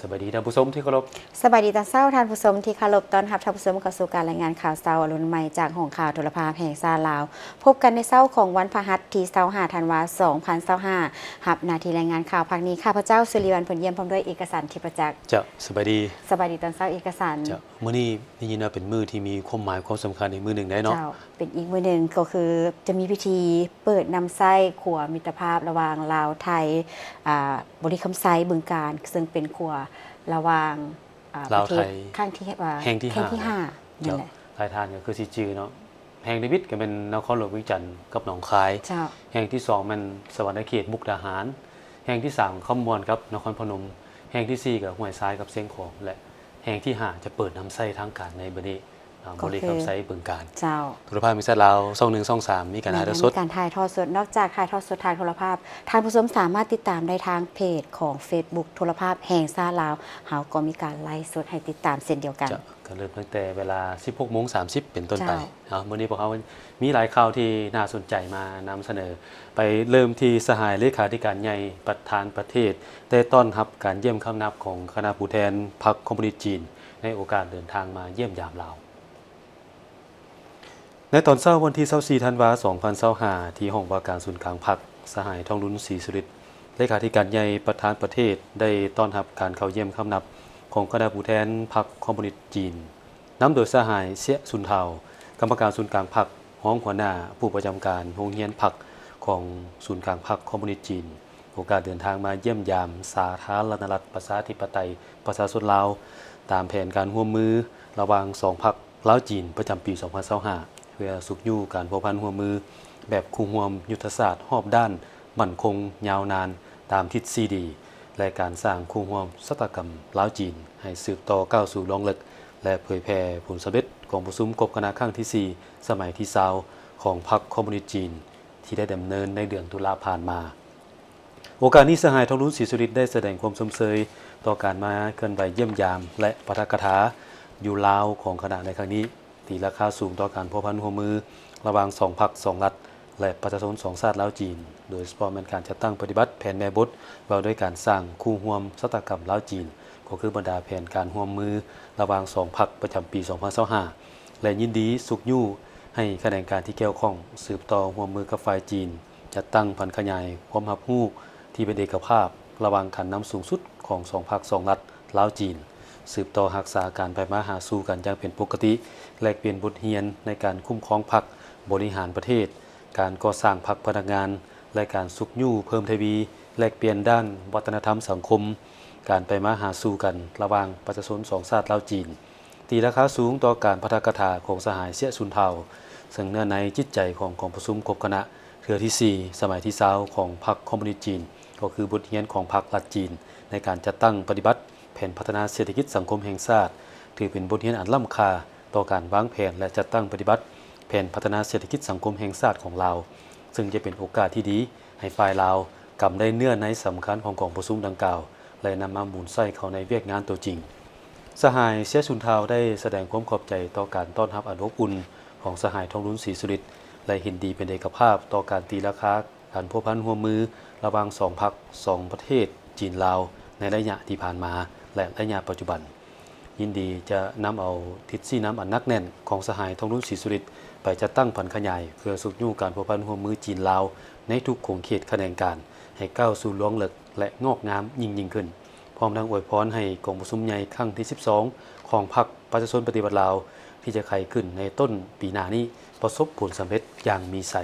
ສະບາຍດີທ່ານຜູ້ຊົມທີ່ເຄົາລົບ. ສະບາຍດີຕອນເຊົ້າທ່ານຜູ້ຊົມທີ່ເຄົາລົບ. ຕ້ອນຮັບທ່ານຜູ້ຊົມເຂົ້າສູ່ການລາຍງານຂ່າວເຊົ້າອະລຸນໃໝ່ຈາກຫ້ອງຂ່າວໂທລະພາບແຫ່ງຊາດລາວ. ພົບກັນໃນເຊົ້າຂອງວັນພະຫັດທີຊາວຫ້າ ທັນວາ ສອງພັນຊາວຫ້າ. ຮັບໜ້າທີ່ລາຍງານຂ່າວພາກນີ້ ຂ້າພະເຈົ້າ ສຸລິວັນ ຜົນຢ້ຽມ ພ້ອມດ້ວຍເອກະສັນ ທິບປະຈັກ. ເຈົ້າ ສະບາຍດີ. ສະບາຍດີຕອນເຊົ້າເອກະສັນ. ເຈົ້າ ມື້ນີ້ໄດ້ຍິນວ່າເປັນມື້ທີ່ມີຄວາມໝາຍຄວາມສຳຄັນອີກມື້ໜຶ່ງໄດ໋ເນາະ. ເຈົ້າ ເປັນອີກມື້ໜຶ່ງ ກໍຄືຈະມີພິທີເປີດນຳໃຊ້ຂົວມິດຕະພາບລະຫວ່າງລາວໄທ ອ່າ ບໍລິຄຳໄຊ ບຶງການ ເຊິ່ງເປັນຂົວລະຫວ່າງ ອ່າ ລາວໄທ ປະເທດຄັ້ງທີ່ ອ່າ ແຫ່ງທີຫ້າ ແຫ່ງທີຫ້າ ແມ່ນແຫຼະ. ຫຼາຍທ່ານກໍຄືຊິຈື່ເນາະ ແຫ່ງທຳອິດກໍແມ່ນນະຄອນຫຼວງວຽງຈັນກັບໜອງຄາຍ. ເຈົ້າ ແຫ່ງທີສອງແມ່ນສະຫວັນນະເຂດ ມຸກດາຫານ. ແຫ່ງທີສາມຄຳມ່ວນກັບນະຄອນພະນົມ. ແຫ່ງທີສີ່ກໍຫ້ວຍຊາຍກັບຊຽງຂອງ ແລະ ແຫ່ງທີຫ້າຈະເປີດນຳໃຊ້ທາງການໃນມື້ນີ້ ອ່າ ກໍຄື ບໍລິຄຳໄຊ ບຶງການ. ເຈົ້າ ໂທລະພາບແຫ່ງຊາດລາວ ຊ່ອງໜຶ່ງ ຊ່ອງສາມ ມີການ ແມ່ນ ຖ່າຍທອດສົດ ມີການຖ່າຍທອດສົດ. ນອກຈາກຖ່າຍທອດສົດທາງໂທລະພາບ ທ່ານຜູ້ຊົມສາມາດຕິດຕາມໄດ້ທາງເພຈຂອງເຟສບຸກໂທລະພາບແຫ່ງຊາດລາວ. ເຮົາກໍມີການໄລຟ໌ສົດໃຫ້ຕິດຕາມເຊັ່ນດຽວກັນ. ເຈົ້າ ກໍເລີ່ມຕັ້ງແຕ່ເວລາສິບຫົກໂມງສາມສິບເປັນຕົ້ນໄປ. ເຈົ້າ ເອົາ ມື້ນີ້ພວກເຮົາມີຫຼາຍຂ່າວທີ່ໜ້າສົນໃຈມານຳສະເໜີ. ໄປເລີ່ມທີ່ສະຫາຍເລຂາທິການໃຫຍ່ປະທານປະເທດ ໄດ້ຕ້ອນຮັບການຢ້ຽມຄຳນັບຂອງຄະນະຜູ້ແທນພັກຄອມມູນິດຈີນ ໃນໂອກາດເດີນທາງມາຢ້ຽມຢາມລາວ. ໃນຕອນເຊົ້າວັນທີຊາວສີ່ ທັນວາ ສອງພັນຊາວຫ້າ ທີ່ຫ້ອງວ່າການສູນກາງພັກ, ສະຫາຍ ທອງລຸນ ສີສຸລິດ ເລຂາທິການໃຫຍ່ປະທານປະເທດ ໄດ້ຕ້ອນຮັບການເຂົ້າຢ້ຽມຄຳນັບຂອງຄະນະຜູ້ແທນພັກຄອມມູນິດຈີນ, ນຳໂດຍສະຫາຍ ເຊຍ ຊຸນທາວ ກຳມະການສູນກາງພັກ, ຮອງຫົວໜ້າຜູ້ປະຈຳການໂຮງຮຽນພັກຂອງສູນກາງພັກຄອມມູນິດຈີນ. ໂອກາດເດີນທາງມາຢ້ຽມຢາມສາທາລະນະລັດ ປະຊາທິປະໄຕ ປະຊາຊົນລາວ ຕາມແຜນການຮ່ວມມືລະຫວ່າງສອງພັກລາວ-ຈີນ ປະຈຳປີສອງພັນຊາວຫ້າ ເພື່ອຊຸກຍູ້ການພົວພັນຮ່ວມມືແບບຄູ່ຮ່ວມຍຸດທະສາດຮອບດ້ານ ໝັ້ນຄົງຍາວນານຕາມທິດສີ່ດີ ແລະ ການສ້າງຄູ່ຮ່ວມຊະຕາກຳລາວ-ຈີນ ໃຫ້ສືບຕໍ່ກ້າວສູ່ລວງເລິກ ແລະ ເຜີຍແຜ່ຜົນສຳເລັດກອງປະຊຸມຄົບຄະນະຄັ້ງທີສີ່ ສະໄໝທີຊາວ ຂອງພັກຄອມມູນິດຈີນ ທີ່ໄດ້ດຳເນີນໃນເດືອນຕຸລາຜ່ານມາ. ໂອກາດນີ້ ສະຫາຍ ທອງລຸນ ສີສຸລິດ ໄດ້ສະແດງຄວາມຊົມເຊີຍຕໍ່ການມາເຄື່ອນໄຫວຢ້ຽມຢາມ ແລະ ປາຖະກະຖາຢູ່ລາວຂອງຄະນະໃນຄັ້ງນີ້, ຕີລາຄາສູງຕໍ່ການພົວພັນຮ່ວມມືລະຫວ່າງສອງພັກສອງລັດ ແລະ ປະຊາຊົນສອງຊາດລາວ-ຈີນ, ໂດຍສະເພາະແມ່ນການຈັດຕັ້ງປະຕິບັດແຜນແມ່ບົດວ່າດ້ວຍການສ້າງຄູ່ຮ່ວມຊະຕາກຳລາວ-ຈີນ ກໍຄືບັນດາແຜນການຮ່ວມມືລະຫວ່າງສອງພັກປະຈຳປີສອງພັນຊາວຫ້າ ແລະ ຍິນດີຊຸກຍູ້ໃຫ້ຂະແໜງການທີ່ກ່ຽວຂ້ອງສືບຕໍ່ຮ່ວມມືກັບຝ່າຍຈີນ, ຈັດຕັ້ງຜັນຂະຫຍາຍຄວາມຮັບຮູ້ທີ່ເປັນເອກະພາບລະຫວ່າງການນຳສູງສຸດຂອງສອງພັກສອງລັດ ລາວ-ຈີນ, ສືບຕໍ່ຮັກສາການໄປມາຫາສູ່ກັນຢ່າງເປັນປົກກະຕິ, ແລກປ່ຽນບົດຮຽນໃນການຄຸ້ມຄອງພັກ, ບໍລິຫານປະເທດ, ການກໍ່ສ້າງພັກພະນັກງານ ແລະ ການຊຸກຍູ້ເພີ່ມທະວີແລກປ່ຽນດ້ານວັດທະນະທຳສັງຄົມ, ການໄປມາຫາສູ່ກັນລະຫວ່າງປະຊາຊົນສອງຊາດລາວ-ຈີນ. ຕີລາຄາສູງຕໍ່ການປາຖະກະຖາຂອງສະຫາຍ ເຊຍ ຊຸນທາວ ເຊິ່ງເນື້ອໃນຈິດໃຈຂອງກອງປະຊຸມຄົບຄະນະເທື່ອທີສີ່ ສະໄໝທີຊາວ ຂອງພັກຄອມມູນິດຈີນ ກໍຄືບົດຮຽນຂອງພັກລັດຈີນໃນການຈັດຕັ້ງປະຕິບັດແຜນພັດທະນາເສດຖະກິດສັງຄົມແຫ່ງຊາດ, ຖືເປັນບົດຮຽນອັນລ້ຳຄ່າຕໍ່ການວາງແຜນ ແລະ ຈັດຕັ້ງປະຕິບັດແຜນພັດທະນາເສດຖະກິດສັງຄົມແຫ່ງຊາດຂອງລາວ, ເຊິ່ງຈະເປັນໂອກາດທີ່ດີໃຫ້ຝ່າຍລາວກຳໄດ້ເນື້ອໃນສຳຄັນຂອງກອງປະຊຸມດັ່ງກ່າວ ແລະ ນຳມາໝູນໃຊ້ເຂົ້າໃນວຽກງານຕົວຈິງ. ສະຫາຍ ເຊຍ ຊຸນທາວ ໄດ້ສະແດງຄວາມຂອບໃຈຕໍ່ການຕ້ອນຮັບອັນອົບອຸ່ນຂອງສະຫາຍ ທອງລຸນ ສີສຸລິດ ແລະ ເຫັນດີເປັນເອກະພາບຕໍ່ການຕີລາຄາການພົວພັນຮ່ວມມືລະຫວ່າງສອງພັກສອງປະເທດ ຈີນ-ລາວ ໃນໄລຍະທີ່ຜ່ານມາ ແລະ ໄລຍະປັດຈຸບັນ. ຍິນດີຈະນຳເອົາທິດຊີ້ນຳອັນໜັກແໜ້ນຂອງສະຫາຍ ທອງລຸນ ສີສຸລິດ ໄປຈັດຕັ້ງຜັນຂະຫຍາຍ ເພື່ອຊຸກຍູ້ການພົວພັນຮ່ວມມືຈີນ-ລາວ ໃນທຸກຂົງເຂດຂະແໜງການ ໃຫ້ກ້າວສູ່ລວງເລິກ ແລະ ງອກງາມຍິ່ງໆຂຶ້ນ, ພ້ອມທັງອວຍພອນໃຫ້ກອງປະຊຸມໃຫຍ່ຄັ້ງທີສິບສອງ ຂອງພັກປະຊາຊົນປະຕິວັດລາວ ທີ່ຈະໄຂຂຶ້ນໃນຕົ້ນປີໜ້ານີ້ ປະສົບຜົນສຳເລັດຢ່າງມີໄຊ.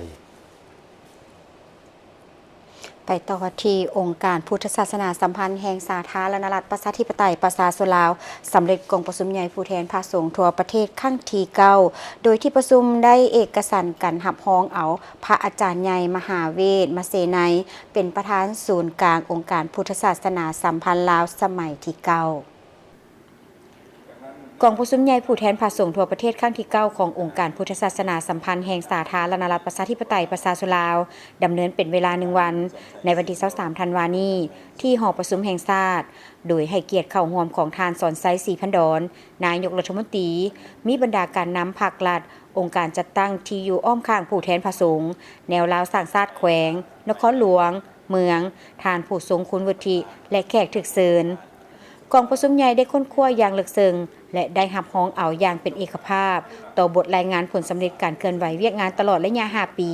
ໄປຕໍ່ທີ່ອົງການພຸດທະສາສະໜາສຳພັນແຫ່ງສາທາລະນະລັດ ປະຊາທິປະໄຕ ປະຊາຊົນລາວ ສຳເລັດກອງປະຊຸມໃຫຍ່ຜູ້ແທນພະສົງທົ່ວປະເທດຄັ້ງທີເກົ້າ ໂດຍທີ່ປະຊຸມໄດ້ເອກະສັນກັນຮັບຮອງເອົາພະອາຈານໃຫຍ່ ມະຫາເວດ ມະເສໄນ ເປັນປະທານສູນກາງອົງການພຸດທະສາສະໜາສຳພັນລາວ ສະໄໝທີເກົ້າ. ກອງປະຊຸມໃຫຍ່ຜູ້ແທນພະສົງທົ່ວປະເທດຄັ້ງທີເກົ້າ ຂອງອົງການພຸດທະສາສະໜາສຳພັນແຫ່ງສາທາລະນະລັດ ປະຊາທິປະໄຕ ປະຊາຊົນລາວ ດຳເນີນເປັນເວລາໜຶ່ງວັນ ໃນວັນທີຊາວສາມ ທັນວານີ້ ທີ່ຫໍປະຊຸມແຫ່ງຊາດ, ໂດຍໃຫ້ກຽດເຂົ້າຮ່ວມຂອງທ່ານ ສອນໄຊ ສີພັນດອນ ນາຍົກລັດຖະມົນຕີ, ມີບັນດາການນຳພັກລັດ, ອົງການຈັດຕັ້ງທີ່ຢູ່ອ້ອມຂ້າງຜູ້ແທນພະສົງ, ແນວລາວສ້າງຊາດແຂວງ, ນະຄອນຫຼວງ, ເມືອງ, ທ່ານຜູ້ຊົງຄຸນວຸດທິ ແລະ ແຂກຖືກເຊີນ. ກອງປະຊຸມໃຫຍ່ໄດ້ຄົ້ນຄວ້າຢ່າງເລິກເຊິ່ງ ແລະ ໄດ້ຮັບຮອງເອົາຢ່າງເປັນເອກະພາບຕໍ່ບົດລາຍງານຜົນສຳເລັດການເຄື່ອນໄຫວວຽກງານຕະຫຼອດໄລຍະຫ້າປີ.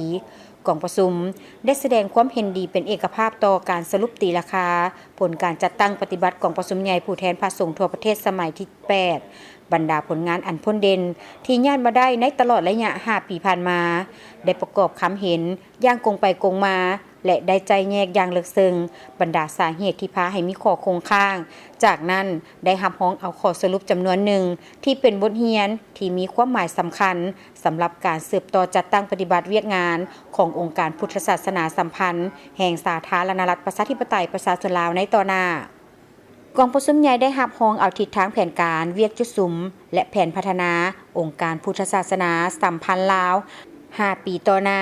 ກອງປະຊຸມໄດ້ສະແດງຄວາມເຫັນດີເປັນເອກະພາບຕໍ່ການສະຫຼຸບຕີລາຄາຜົນການຈັດຕັ້ງປະຕິບັດກອງປະຊຸມໃຫຍ່ຜູ້ແທນພະສົງທົ່ວປະເທດສະໄໝທີແປດ, ບັນດາຜົນງານອັນພົ້ນເດັ່ນທີ່ຍາດມາໄດ້ໃນຕະຫຼອດໄລຍະຫ້າປີຜ່ານມາ, ໄດ້ປະກອບຄຳເຫັນຢ່າງກົງໄປກົງມາ ແລະ ໄດ້ໄຈ້ແຍກຢ່າງເລິກເຊິ່ງບັນດາສາເຫດທີ່ພາໃຫ້ມີຂໍ້ຄົງຄ້າງ. ຈາກນັ້ນໄດ້ຮັບຮອງເອົາຂໍ້ສະຫຼຸບຈຳນວນໜຶ່ງທີ່ເປັນບົດຮຽນທີ່ມີຄວາມໝາຍສຳຄັນ ສຳລັບການສືບຕໍ່ຈັດຕັ້ງປະຕິບັດວຽກງານຂອງອົງການພຸດທະສາສະໜາສຳພັນແຫ່ງສາທາລະນະລັດປະຊາທິປະໄຕປະຊາຊົນລາວໃນຕໍ່ໜ້າ. ກອງປະຊຸມໃຫຍ່ໄດ້ຮັບຮອງເອົາທິດທາງແຜນການ, ວຽກຈຸດສຸມ ແລະ ແຜນພັດທະນາອົງການພຸດທະສາສະໜາສຳພັນລາວຫ້າປີຕໍ່ໜ້າ,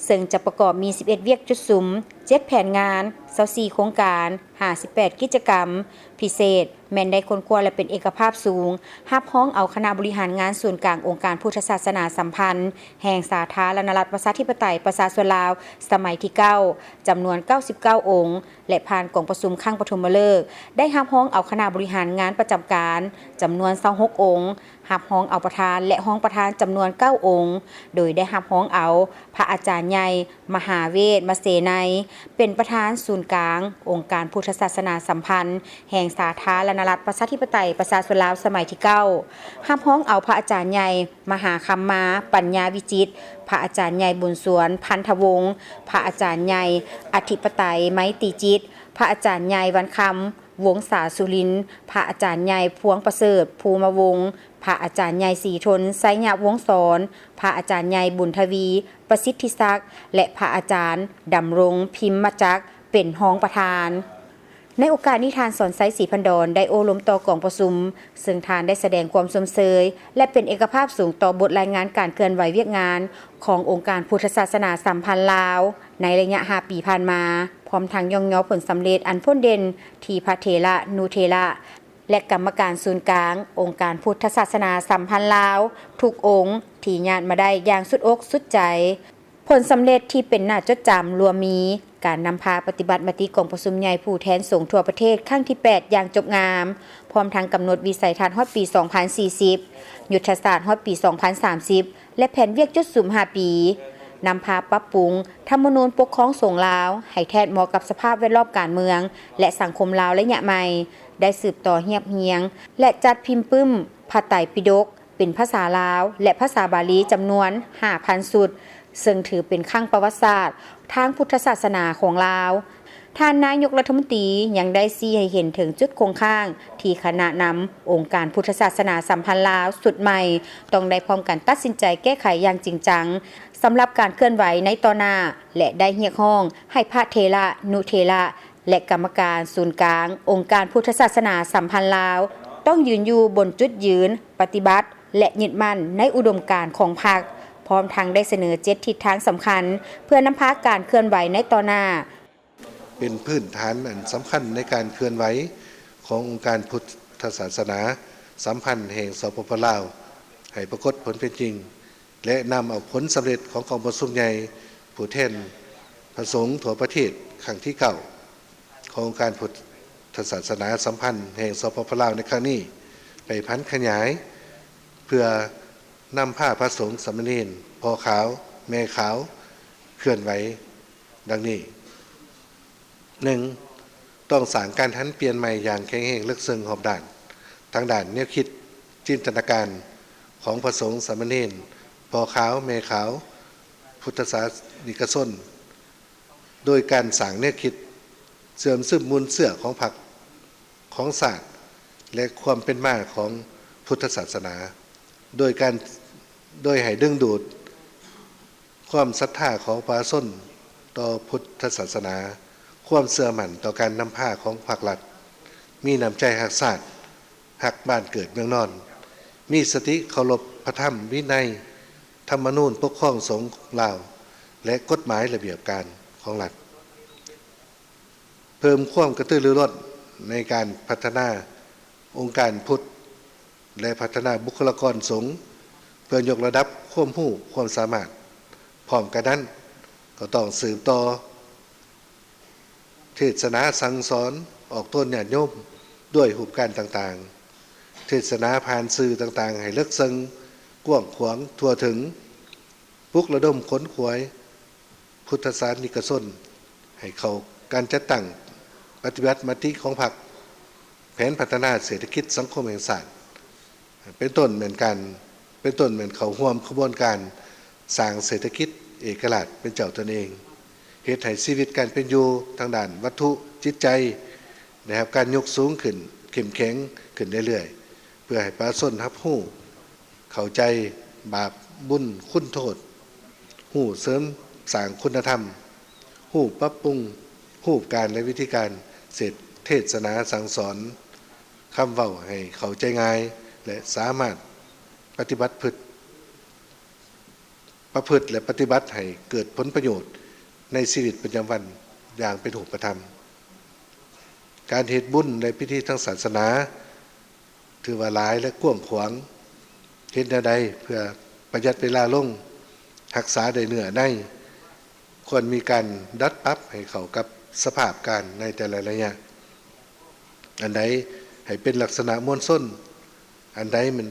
ເຊິ່ງຈະປະກອບມີສິບເອັດວຽກຈຸດສຸມ, ເຈັດແຜນງານ, ຊາວສີ່ໂຄງການ, ຫ້າສິບແປດກິດຈະກຳ. ພິເສດແມ່ນໄດ້ຄົ້ນຄວ້າ ແລະ ເປັນເອກະພາບສູງ, ຮັບຮອງເອົາຄະນະບໍລິຫານງານສູນກາງອົງການພຸດທະສາສະໜາສຳພັນແຫ່ງສາທາລະນະລັດປະຊາທິປະໄຕປະຊາຊົນລາວສະໄໝທີເກົ້າ ຈຳນວນເກົ້າສິບເກົ້າອົງ ແລະ ຜ່ານກອງປະຊຸມຄັ້ງປະຖົມມະເລີກ, ໄດ້ຮັບຮອງເອົາຄະນະບໍລິຫານງານປະຈຳການຈຳນວນຊາວຫົກອົງ, ຮັບຮອງເອົາປະທານ ແລະ ຮອງປະທານຈຳນວນເກົ້າອົງ, ໂດຍໄດ້ຮັບຮອງເອົາພະອາຈານໃຫຍ່ ມະຫາເວດມະເສໄນ ເປັນປະທານສູນກາງອົງການພຸດທະສາສະໜາສຳພັນແຫ່ງສາທາລະນະລັດປະຊາທິປະໄຕປະຊາຊົນລາວສະໄໝທີເກົ້າ, ຮັບຮອງເອົາພະອາຈານໃຫຍ່ ມະຫາຄຳມາ ປັນຍາວິຈິດ, ພະອາຈານໃຫຍ່ ບຸນສວນ ພັນທະວົງ, ພະອາຈານໃຫຍ່ ອະທິປະໄຕ ໄມຕີຈິດ, ພະອາຈານໃຫຍ່ ວັນຄຳ ວົງສາສຸລິນ, ພະອາຈານໃຫຍ່ ພວງປະເສີດ ພູມະວົງ, ພະອາຈານໃຫຍ່ ສີທົນ ໄຊຍະວົງສອນ, ພະອາຈານໃຫຍ່ ບຸນທະວີ ປະສິດທິສັກ ແລະ ພະອາຈານ ດຳລົງ ພິມມະຈັກ ເປັນຮອງປະທານ. ໃນໂອກາດນີ້ ທ່ານ ສອນໄຊ ສີພັນດອນ ໄດ້ໂອ້ລົມຕໍ່ກອງປະຊຸມ, ເຊິ່ງທ່ານໄດ້ສະແດງຄວາມຊົມເຊີຍ ແລະ ເປັນເອກະພາບສູງຕໍ່ບົດລາຍງານການເຄື່ອນໄຫວວຽກງານຂອງອົງການພຸດທະສາສະໜາສຳພັນລາວໃນໄລຍະຫ້າປີຜ່ານມາ, ພ້ອມທັງຍ້ອງຍໍຜົນສຳເລັດອັນພົ້ນເດັ່ນທີ່ພະເຖລະນຸເຖລະ ແລະ ກຳມະການສູນກາງອົງການພຸດທະສາສະໜາສຳພັນລາວທຸກອົງທີ່ຍາດມາໄດ້ຢ່າງສຸດອົກສຸດໃຈ. ຜົນສຳເລັດທີ່ເປັນໜ້າຈົດຈຳລວມມີ ການນຳພາປະຕິບັດມະຕິກອງປະຊຸມໃຫຍ່ຜູ້ແທນສົງທົ່ວປະເທດຄັ້ງທີແປດຢ່າງຈົບງາມ, ພ້ອມທັງກຳນົດວິໄສທັດຮອດປີສອງພັນສີ່ສິບ, ຍຸດທະສາດຮອດປີສອງພັນສາມສິບ ແລະ ແຜນວຽກຈຸດສຸມຫ້າປີ, ນຳພາປັບປຸງທຳມະນູນປົກຄອງສົງລາວໃຫ້ແທດເໝາະກັບສະພາບແວດລ້ອມການເມືອງ ແລະ ສັງຄົມລາວໄລຍະໃໝ່, ໄດ້ສືບຕໍ່ຮຽບຮຽງ ແລະ ຈັດພິມປຶ້ມພະໄຕປິດົກ ເປັນພາສາລາວ ແລະ ພາສາບາລີຈຳນວນຫ້າພັນຊຸດ, ເຊິ່ງຖືເປັນຄັ້ງປະຫວັດສາດທາງພຸດທະສາສະໜາຂອງລາວ. ທ່ານນາຍົກລັດຖະມົນຕີຍັງໄດ້ຊີ້ໃຫ້ເຫັນເຖິງຈຸດຄົງຄ້າງທີ່ຄະນະນຳອົງການພຸດທະສາສະໜາສຳພັນລາວຊຸດໃໝ່ຕ້ອງໄດ້ພ້ອມກັນຕັດສິນໃຈແກ້ໄຂຢ່າງຈິງຈັງ ສຳລັບການເຄື່ອນໄຫວໃນຕໍ່ໜ້າ ແລະ ໄດ້ຮຽກຮ້ອງໃຫ້ພະເຖລະນຸເຖລະ ແລະ ກຳມະການສູນກາງອົງການພຸດທະສາສະໜາສຳພັນລາວ ຕ້ອງຢືນຢູ່ບົນຈຸດຢືນປະຕິບັດ ແລະ ຍຶດໝັ້ນໃນອຸດົມການຂອງພັກ, ພ້ອມທັງໄດ້ສະເໜີເຈັດທິດທາງສຳຄັນ ເພື່ອນຳພາການເຄື່ອນໄຫວໃນຕໍ່ໜ້າ. ເປັນພື້ນຖານອັນສຳຄັນໃນການເຄື່ອນໄຫວຂອງອົງການພຸດທະສາສະໜາສຳພັນແຫ່ງ ສປປ ລາວ ໃຫ້ປາກົດຜົນເປັນຈິງ ແລະ ນຳເອົາຜົນສຳເລັດຂອງກອງປະຊຸມໃຫຍ່ຜູ້ແທນພະສົງທົ່ວປະເທດຄັ້ງທີເກົ້າ ຂອງອົງການພຸດທະສາສະໜາສຳພັນແຫ່ງ ສປປ ລາວ ໃນຄັ້ງນີ້ ໄປຜັນຂະຫຍາຍ ເພື່ອນຳພາພະສົງສາມະເນນ ພໍ່ຂາວ ແມ່ຂາວ ເຄື່ອນໄຫວ ດັ່ງນີ້. ໜຶ່ງ, ຕ້ອງສ້າງການຫັນປ່ຽນໃໝ່ຢ່າງແຂງແຮງເລິກເຊິ່ງຮອບດ້ານ ທາງດ້ານແນວຄິດ, ຈິນຕະນາການຂອງພະສົງສາມະເນນ, ພໍ່ຂາວ, ແມ່ຂາວ, ພຸດທະສາສະນິກະຊົນ, ໂດຍການສ້າງແນວຄິດເຊື່ອມຊຶມມູນເຊື້ອຂອງພັກ, ຂອງຊາດ ແລະ ຄວາມເປັນມາຂອງພຸດທະສາສະໜາ, ໂດຍການ, ໂດຍໃຫ້ດຶງດູດ ຄວາມສັດທາຂອງປະຊາຊົນຕໍ່ພຸດທະສາສະໜາ, ຄວາມເຊື່ອໝັ້ນຕໍ່ການນຳພາຂອງພັກລັດ, ມີນ້ຳໃຈຮັກຊາດ, ຮັກບ້ານເກີດເມືອງນອນ, ມີສະຕິເຄົາລົບພະທຳວິໄນ, ທຳມະນູນປົກຄອງສົງລາວ ແລະ ກົດໝາຍລະບຽບການຂອງລັດ. ເພີ່ມຄວາມກະຕືລືລົ້ນໃນການພັດທະນາອົງການພຸດ ແລະ ພັດທະນາບຸກຄະລາກອນສົງ ເພື່ອຍົກລະດັບຄວາມຮູ້ຄວາມສາມາດ. ພ້ອມກັນນັ້ນ, ກໍຕ້ອງສືບຕໍ່ເທດສະໜາສັ່ງສອນອອກຕົນຍາດໂຍມ ດ້ວຍຮູບການຕ່າງໆ, ເທດສະໜາຜ່ານສື່ຕ່າງໆໃຫ້ເລິກເຊິ່ງ, ກວ້າງຂວາງ, ທົ່ວເຖິງ, ປຸກລະດົມຂົນຂວາຍພຸດທະສາສະນິກະຊົນໃຫ້ເຂົ້າການຈັດຕັ້ງປະຕິບັດມະຕິຂອງພັກ, ແຜນພັດທະນາເສດຖະກິດສັງຄົມແຫ່ງຊາດ ເປັນຕົ້ນແມ່ນການ ເປັນຕົ້ນແມ່ນເຂົ້າຮ່ວມຂະບວນການສ້າງເສດຖະກິດເອກະລາດເປັນເຈົ້າຕົນເອງ, ເຮັດໃຫ້ຊີວິດການເປັນຢູ່ທາງດ້ານວັດຖຸຈິດໃຈໄດ້ຮັບການຍົກສູງຂຶ້ນ, ເຂັ້ມແຂງຂຶ້ນເລື້ອຍໆ, ເພື່ອໃຫ້ປະຊາຊົນຮັບຮູ້ເຂົ້າໃຈບາບບຸນຄຸນໂທດ, ຮູ້ເສີມສ້າງຄຸນນະທຳ, ຮູ້ປັບປຸງຮູບການ ແລະ ວິທີການເສດ ເທດສະໜາສັ່ງສອນ, ຄຳເວົ້າໃຫ້ເຂົ້າໃຈງ່າຍ ແລະ ສາມາດປະຕິບັດພຶດ ປະພຶດ ແລະ ປະຕິບັດໃຫ້ເກີດຜົນປະໂຫຍດໃນຊີວິດປະຈຳວັນຢ່າງເປັນຮູບປະທຳ. ການເຮັດບຸນ ແລະ ພິທີທາງສາສະໜາ ຖືວ່າຫຼາຍ ແລະ ກວ້າງຂວາງ. ເຮັດແນວໃດເພື່ອປະຢັດເວລາລົງ, ຮັກສາໄດ້ເນື້ອໃນ? ຄວນມີການດັດປັບໃຫ້ເຂົ້າກັບສະພາບການໃນແຕ່ລະໄລຍະ. ອັນໃດໃຫ້ເປັນລັກສະນະມວນຊົນ, ອັນໃດແມ່ນ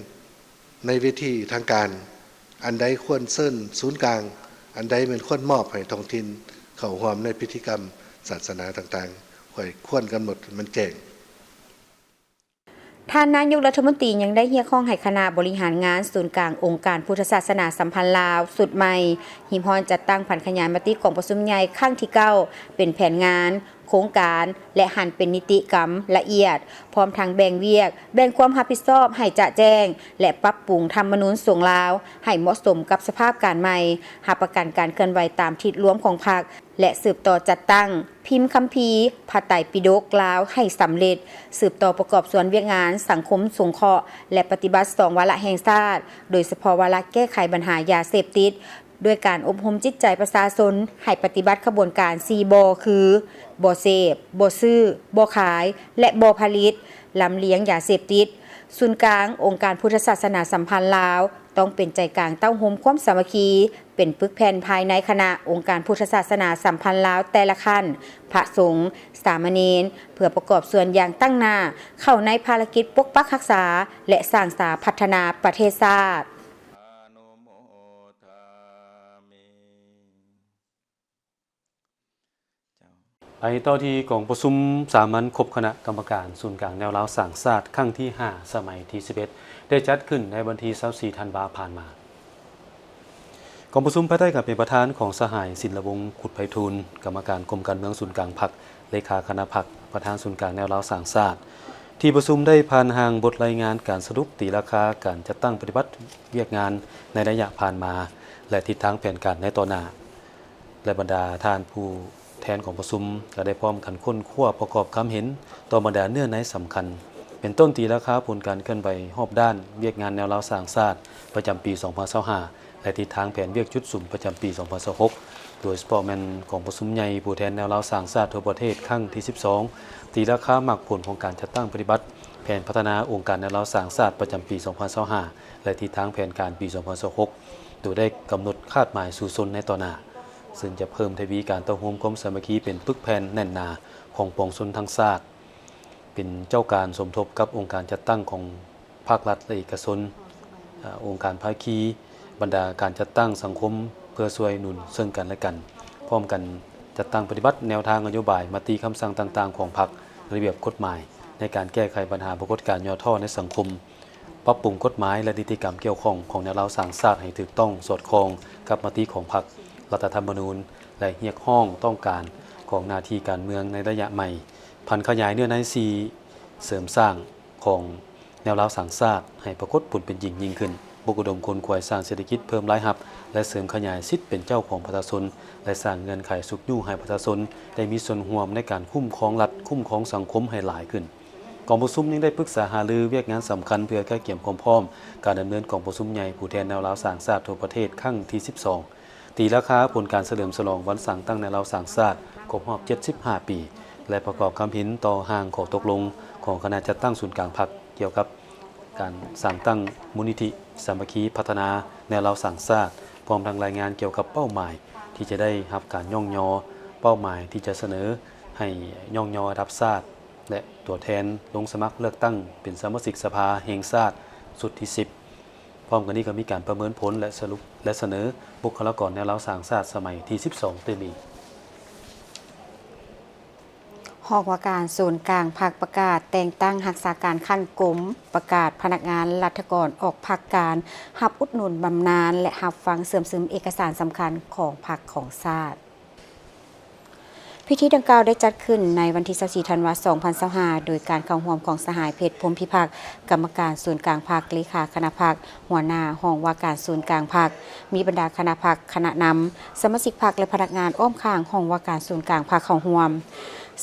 ໃນເວທີທາງການ, ອັນໃດຄວນເຊີນສູນກາງ, ອັນໃດແມ່ນຄວນມອບໃຫ້ທ້ອງຖິ່ນເຂົ້າຮ່ວມໃນພິທີກຳສາສະໜາຕ່າງໆ, ຂ້ອຍຄວນກຳນົດໃຫ້ມັນແຈ້ງ. ທ່ານນາຍົກລັດຖະມົນຕີຍັງໄດ້ຮຽກຮ້ອງໃຫ້ຄະນະບໍລິຫານງານສູນກາງອົງການພຸດທະສາສະໜາສຳພັນລາວຊຸດໃໝ່ ຮີບຮ້ອນຈັດຕັ້ງຜັນຂະຫຍາຍມະຕິກອງປະຊຸມໃຫຍ່ຄັ້ງທີເກົ້າ ເປັນແຜນງານ, ໂຄງການ ແລະ ຫັນເປັນນິຕິກຳລະອຽດ, ພ້ອມທັງແບ່ງວຽກ, ແບ່ງຄວາມຮັບຜິດຊອບໃຫ້ຈະແຈ້ງ ແລະ ປັບປຸງທຳມະນູນສົງລາວໃຫ້ເໝາະສົມກັບສະພາບການໃໝ່, ຮັບປະກັນການເຄື່ອນໄຫວຕາມທິດລວມຂອງພັກ ແລະ ສືບຕໍ່ຈັດຕັ້ງພິມຄຳພີພະໄຕປິດົກລາວໃຫ້ສຳເລັດ, ສືບຕໍ່ປະກອບສ່ວນວຽກງານສັງຄົມສົງເຄາະ ແລະ ປະຕິບັດສອງວາລະແຫ່ງຊາດ, ໂດຍສະເພາະວາລະແກ້ໄຂບັນຫາຢາເສບຕິດ, ດ້ວຍການອົບຮົມຈິດໃຈປະຊາຊົນໃຫ້ປະຕິບັດຂະບວນການສີ່ບໍ່ ຄື ບໍ່ເສບ, ບໍ່ຊື້, ບໍ່ຂາຍ ແລະ ບໍ່ຜະລິດ, ລຳລຽງຢາເສບຕິດ. ສູນກາງອົງການພຸດທະສາສະໜາສຳພັນລາວ ຕ້ອງເປັນໃຈກາງເຕົ້າໂຮມຄວາມສາມັກຄີ, ເປັນປຶກແຜ່ນພາຍໃນຄະນະອົງການພຸດທະສາສະໜາສຳພັນລາວແຕ່ລະຂັ້ນ, ພະສົງ, ສາມະເນນ, ເພື່ອປະກອບສ່ວນຢ່າງຕັ້ງໜ້າເຂົ້າໃນພາລະກິດປົກປັກຮັກສາ ແລະ ສ້າງສາພັດທະນາປະເທດຊາດ. ໄປຕໍ່ທີ່ກອງປະຊຸມສາມັນຄົບຄະນະກຳມະການສູນກາງແນວລາວສ້າງຊາດ ຄັ້ງທີຫ້າ ສະໄໝທີສິບເອັດ ໄດ້ຈັດຂຶ້ນໃນວັນທີຊາວສີ່ ທັນວາ ຜ່ານມາ. ກອງປະຊຸມພາຍໃຕ້ການເປັນປະທານຂອງສະຫາຍ ສິນລະວົງ ຄຸດໄພທູນ ກຳມະການກົມການເມືອງສູນກາງພັກ, ເລຂາຄະນະພັກ, ປະທານສູນກາງແນວລາວສ້າງຊາດ, ທີ່ປະຊຸມໄດ້ຜ່ານຮ່າງບົດລາຍງານການສະຫຼຸບຕີລາຄາການຈັດຕັ້ງປະຕິບັດວຽກງານໃນໄລຍະຜ່ານມາ ແລະ ທິດທາງແຜນການໃນຕໍ່ໜ້າ. ແລະ ບັນດາທ່ານຜູ້ແທນກອງປະຊຸມກໍໄດ້ພ້ອມກັນຄົ້ນຄວ້າປະກອບຄຳເຫັນຕໍ່ບັນດາເນື້ອໃນສຳຄັນ ເປັນຕົ້ນຕີລາຄາຜົນການເຄື່ອນໄຫວຮອບດ້ານວຽກງານແນວລາວສ້າງຊາດປະຈຳປີສອງພັນຊາວຫ້າ ແລະ ທິດທາງແຜນວຽກຈຸດສຸມປະຈຳປີສອງພັນຊາວຫົກ ໂດຍສະເພາະແມ່ນກອງປະຊຸມໃຫຍ່ຜູ້ແທນແນວລາວສ້າງຊາດທົ່ວປະເທດຄັ້ງທີສິບສອງ ຕີລາຄາໝາກຜົນຂອງການຈັດຕັ້ງປະຕິບັດແຜນພັດທະນາອົງການແນວລາວສ້າງຊາດປະຈຳປີສອງພັນຊາວຫ້າ ແລະ ທິດທາງແຜນການປີສອງພັນຊາວຫົກ ໂດຍໄດ້ກຳນົດຄາດໝາຍສູ້ຊົນໃນຕໍ່ໜ້າ ເຊິ່ງຈະເພີ່ມທະວີການເຕົ້າໂຮມຄວາມສາມັກຄີເປັນປຶກແຜ່ນແໜ້ນໜາຂອງປວງຊົນທັງຊາດ, ເປັນເຈົ້າການສົມທົບກັບອົງການຈັດຕັ້ງຂອງພາກລັດ ແລະ ເອກະຊົນ, ອາ, ອົງການພາຄີ, ບັນດາການຈັດຕັ້ງສັງຄົມ ເພື່ອຊ່ວຍໜູນເຊິ່ງກັນ ແລະ ກັນ, ພ້ອມກັນຈັດຕັ້ງປະຕິບັດແນວທາງນະໂຍບາຍ, ມະຕິຄຳສັ່ງຕ່າງໆຂອງພັກ, ລະບຽບກົດໝາຍໃນການແກ້ໄຂບັນຫາປາກົດການຫຍໍ້ທໍ້ໃນສັງຄົມ. ປັບປຸງກົດໝາຍ ແລະ ນິຕິກຳກ່ຽວຂ້ອງຂອງແນວລາວສ້າງຊາດໃຫ້ຖືກຕ້ອງສອດຄ່ອງກັບມະຕິຂອງພັກ, ລັດຖະທຳມະນູນ ແລະ ຮຽກຮ້ອງຕ້ອງການຂອງໜ້າທີ່ການເມືອງໃນໄລຍະໃໝ່, ຜັນຂະຫຍາຍເນື້ອໃນສີ່ເສີມສ້າງຂອງແນວລາວສ້າງຊາດໃຫ້ປາກົດຜົນເປັນຈິງຍິ່ງຂຶ້ນ, ປຸກອຸດົມຂົນຂວາຍສ້າງເສດຖະກິດເພີ່ມລາຍຮັບ ແລະ ເສີມຂະຫຍາຍສິດເປັນເຈົ້າຂອງປະຊາຊົນ ແລະ ສ້າງເງື່ອນໄຂຊຸກຍູ້ໃຫ້ປະຊາຊົນໄດ້ມີສ່ວນຮ່ວມໃນການຄຸ້ມຄອງລັດ, ຄຸ້ມຄອງສັງຄົມໃຫ້ຫຼາຍຂຶ້ນ. ກອງປະຊຸມຍັງໄດ້ປຶກສາຫາລືວຽກງານສຳຄັນເພື່ອກະກຽມຄວາມພ້ອມການດຳເນີນກອງປະຊຸມໃຫຍ່ຜູ້ແທນແນວລາວສ້າງຊາດທົ່ວປະເທດຄັ້ງທີສິບສອງ, ຕີລາຄາຜົນການສະເຫຼີມສະຫຼອງວັນສ້າງຕັ້ງແນວລາວສ້າງຊາດຄົບຮອບເຈັດສິບຫ້າປີ ແລະ ປະກອບຄຳເຫັນຕໍ່ຮ່າງຂໍ້ຕົກລົງຂອງຄະນະຈັດຕັ້ງສູນກາງພັກກ່ຽວກັບການສ້າງຕັ້ງມູນນິທິສາມັກຄີພັດທະນາແນວລາວສ້າງຊາດ, ພ້ອມທັງລາຍງານກ່ຽວກັບເປົ້າໝາຍທີ່ຈະໄດ້ຮັບການຍ້ອງຍໍ, ເປົ້າໝາຍທີ່ຈະສະເໜີໃຫ້ຍ້ອງຍໍລະດັບຊາດ, ແລະ ຕົວແທນລົງສະໝັກເລືອກຕັ້ງເປັນສະມາຊິກສະພາແຫ່ງຊາດຊຸດທີສິບ. ພ້ອມກັນນີ້ກໍມີການປະເມີນຜົນ ແລະ ສະຫຼຸບ ແລະ ສະເໜີບຸກຄະລາກອນແນວລາວສ້າງຊາດສະໄໝທີສິບສອງຕື່ມອີກ. ຫ້ອງວ່າການສູນກາງພັກປະກາດແຕ່ງຕັ້ງຮັກສາການຂັ້ນກົມ, ປະກາດພະນັກງານລັດຖະກອນອອກພັກການ, ຮັບອຸດໜູນບຳນານ ແລະ ຮັບຟັງເຊື່ອມຊຶມເອກະສານສຳຄັນຂອງພັກຂອງຊາດ. ພິທີດັ່ງກ່າວໄດ້ຈັດຂຶ້ນໃນວັນທີຊາວສີ່ ທັນວາ ສອງພັນຊາວຫ້າ ໂດຍການເຂົ້າຮ່ວມຂອງສະຫາຍ ເພັດ ພົມພິພັກ ກຳມະການສູນກາງພັກ, ເລຂາຄະນະພັກ, ຫົວໜ້າຫ້ອງວ່າການສູນກາງພັກ, ມີບັນດາຄະນະພັກ, ຄະນະນຳ, ສະມາຊິກພັກ ແລະ ພະນັກງານອ້ອມຂ້າງຫ້ອງວ່າການສູນກາງພັກເຂົ້າຮ່ວມ.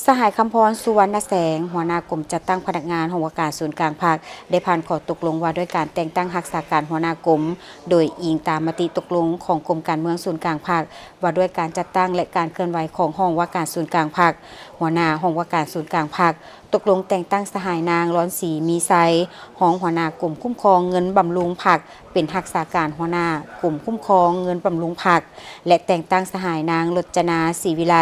ສະຫາຍ ຄຳພອນ ສຸວັນນະແສງ, ຫົວໜ້າກົມຈັດຕັ້ງພະນັກງານຫ້ອງວ່າການສູນກາງພັກ ໄດ້ຜ່ານຂໍ້ຕົກລົງວ່າດ້ວຍການແຕ່ງຕັ້ງຮັກສາການຫົວໜ້າກົມ ໂດຍອີງຕາມມະຕິຕົກລົງຂອງກົມການເມືອງສູນກາງພັກ ວ່າດ້ວຍການຈັດຕັ້ງ ແລະ ການເຄື່ອນໄຫວຂອງຫ້ອງວ່າການສູນກາງພັກ, ຫົວໜ້າຫ້ອງວ່າການສູນກາງພັກ, ຕົກລົງແຕ່ງຕັ້ງສະຫາຍ ນາງ ລອນສີ ມີໄຊ, ຮອງຫົວໜ້າກົມຄຸ້ມຄອງເງິນບຳລຸງພັກ ເປັນຮັກສາການຫົວໜ້າກົມຄຸ້ມຄອງເງິນບຳລຸງພັກ ແລະ ແຕ່ງຕັ້ງສະຫາຍ ນາງ ລົດຈະນາ ສີວິໄລ,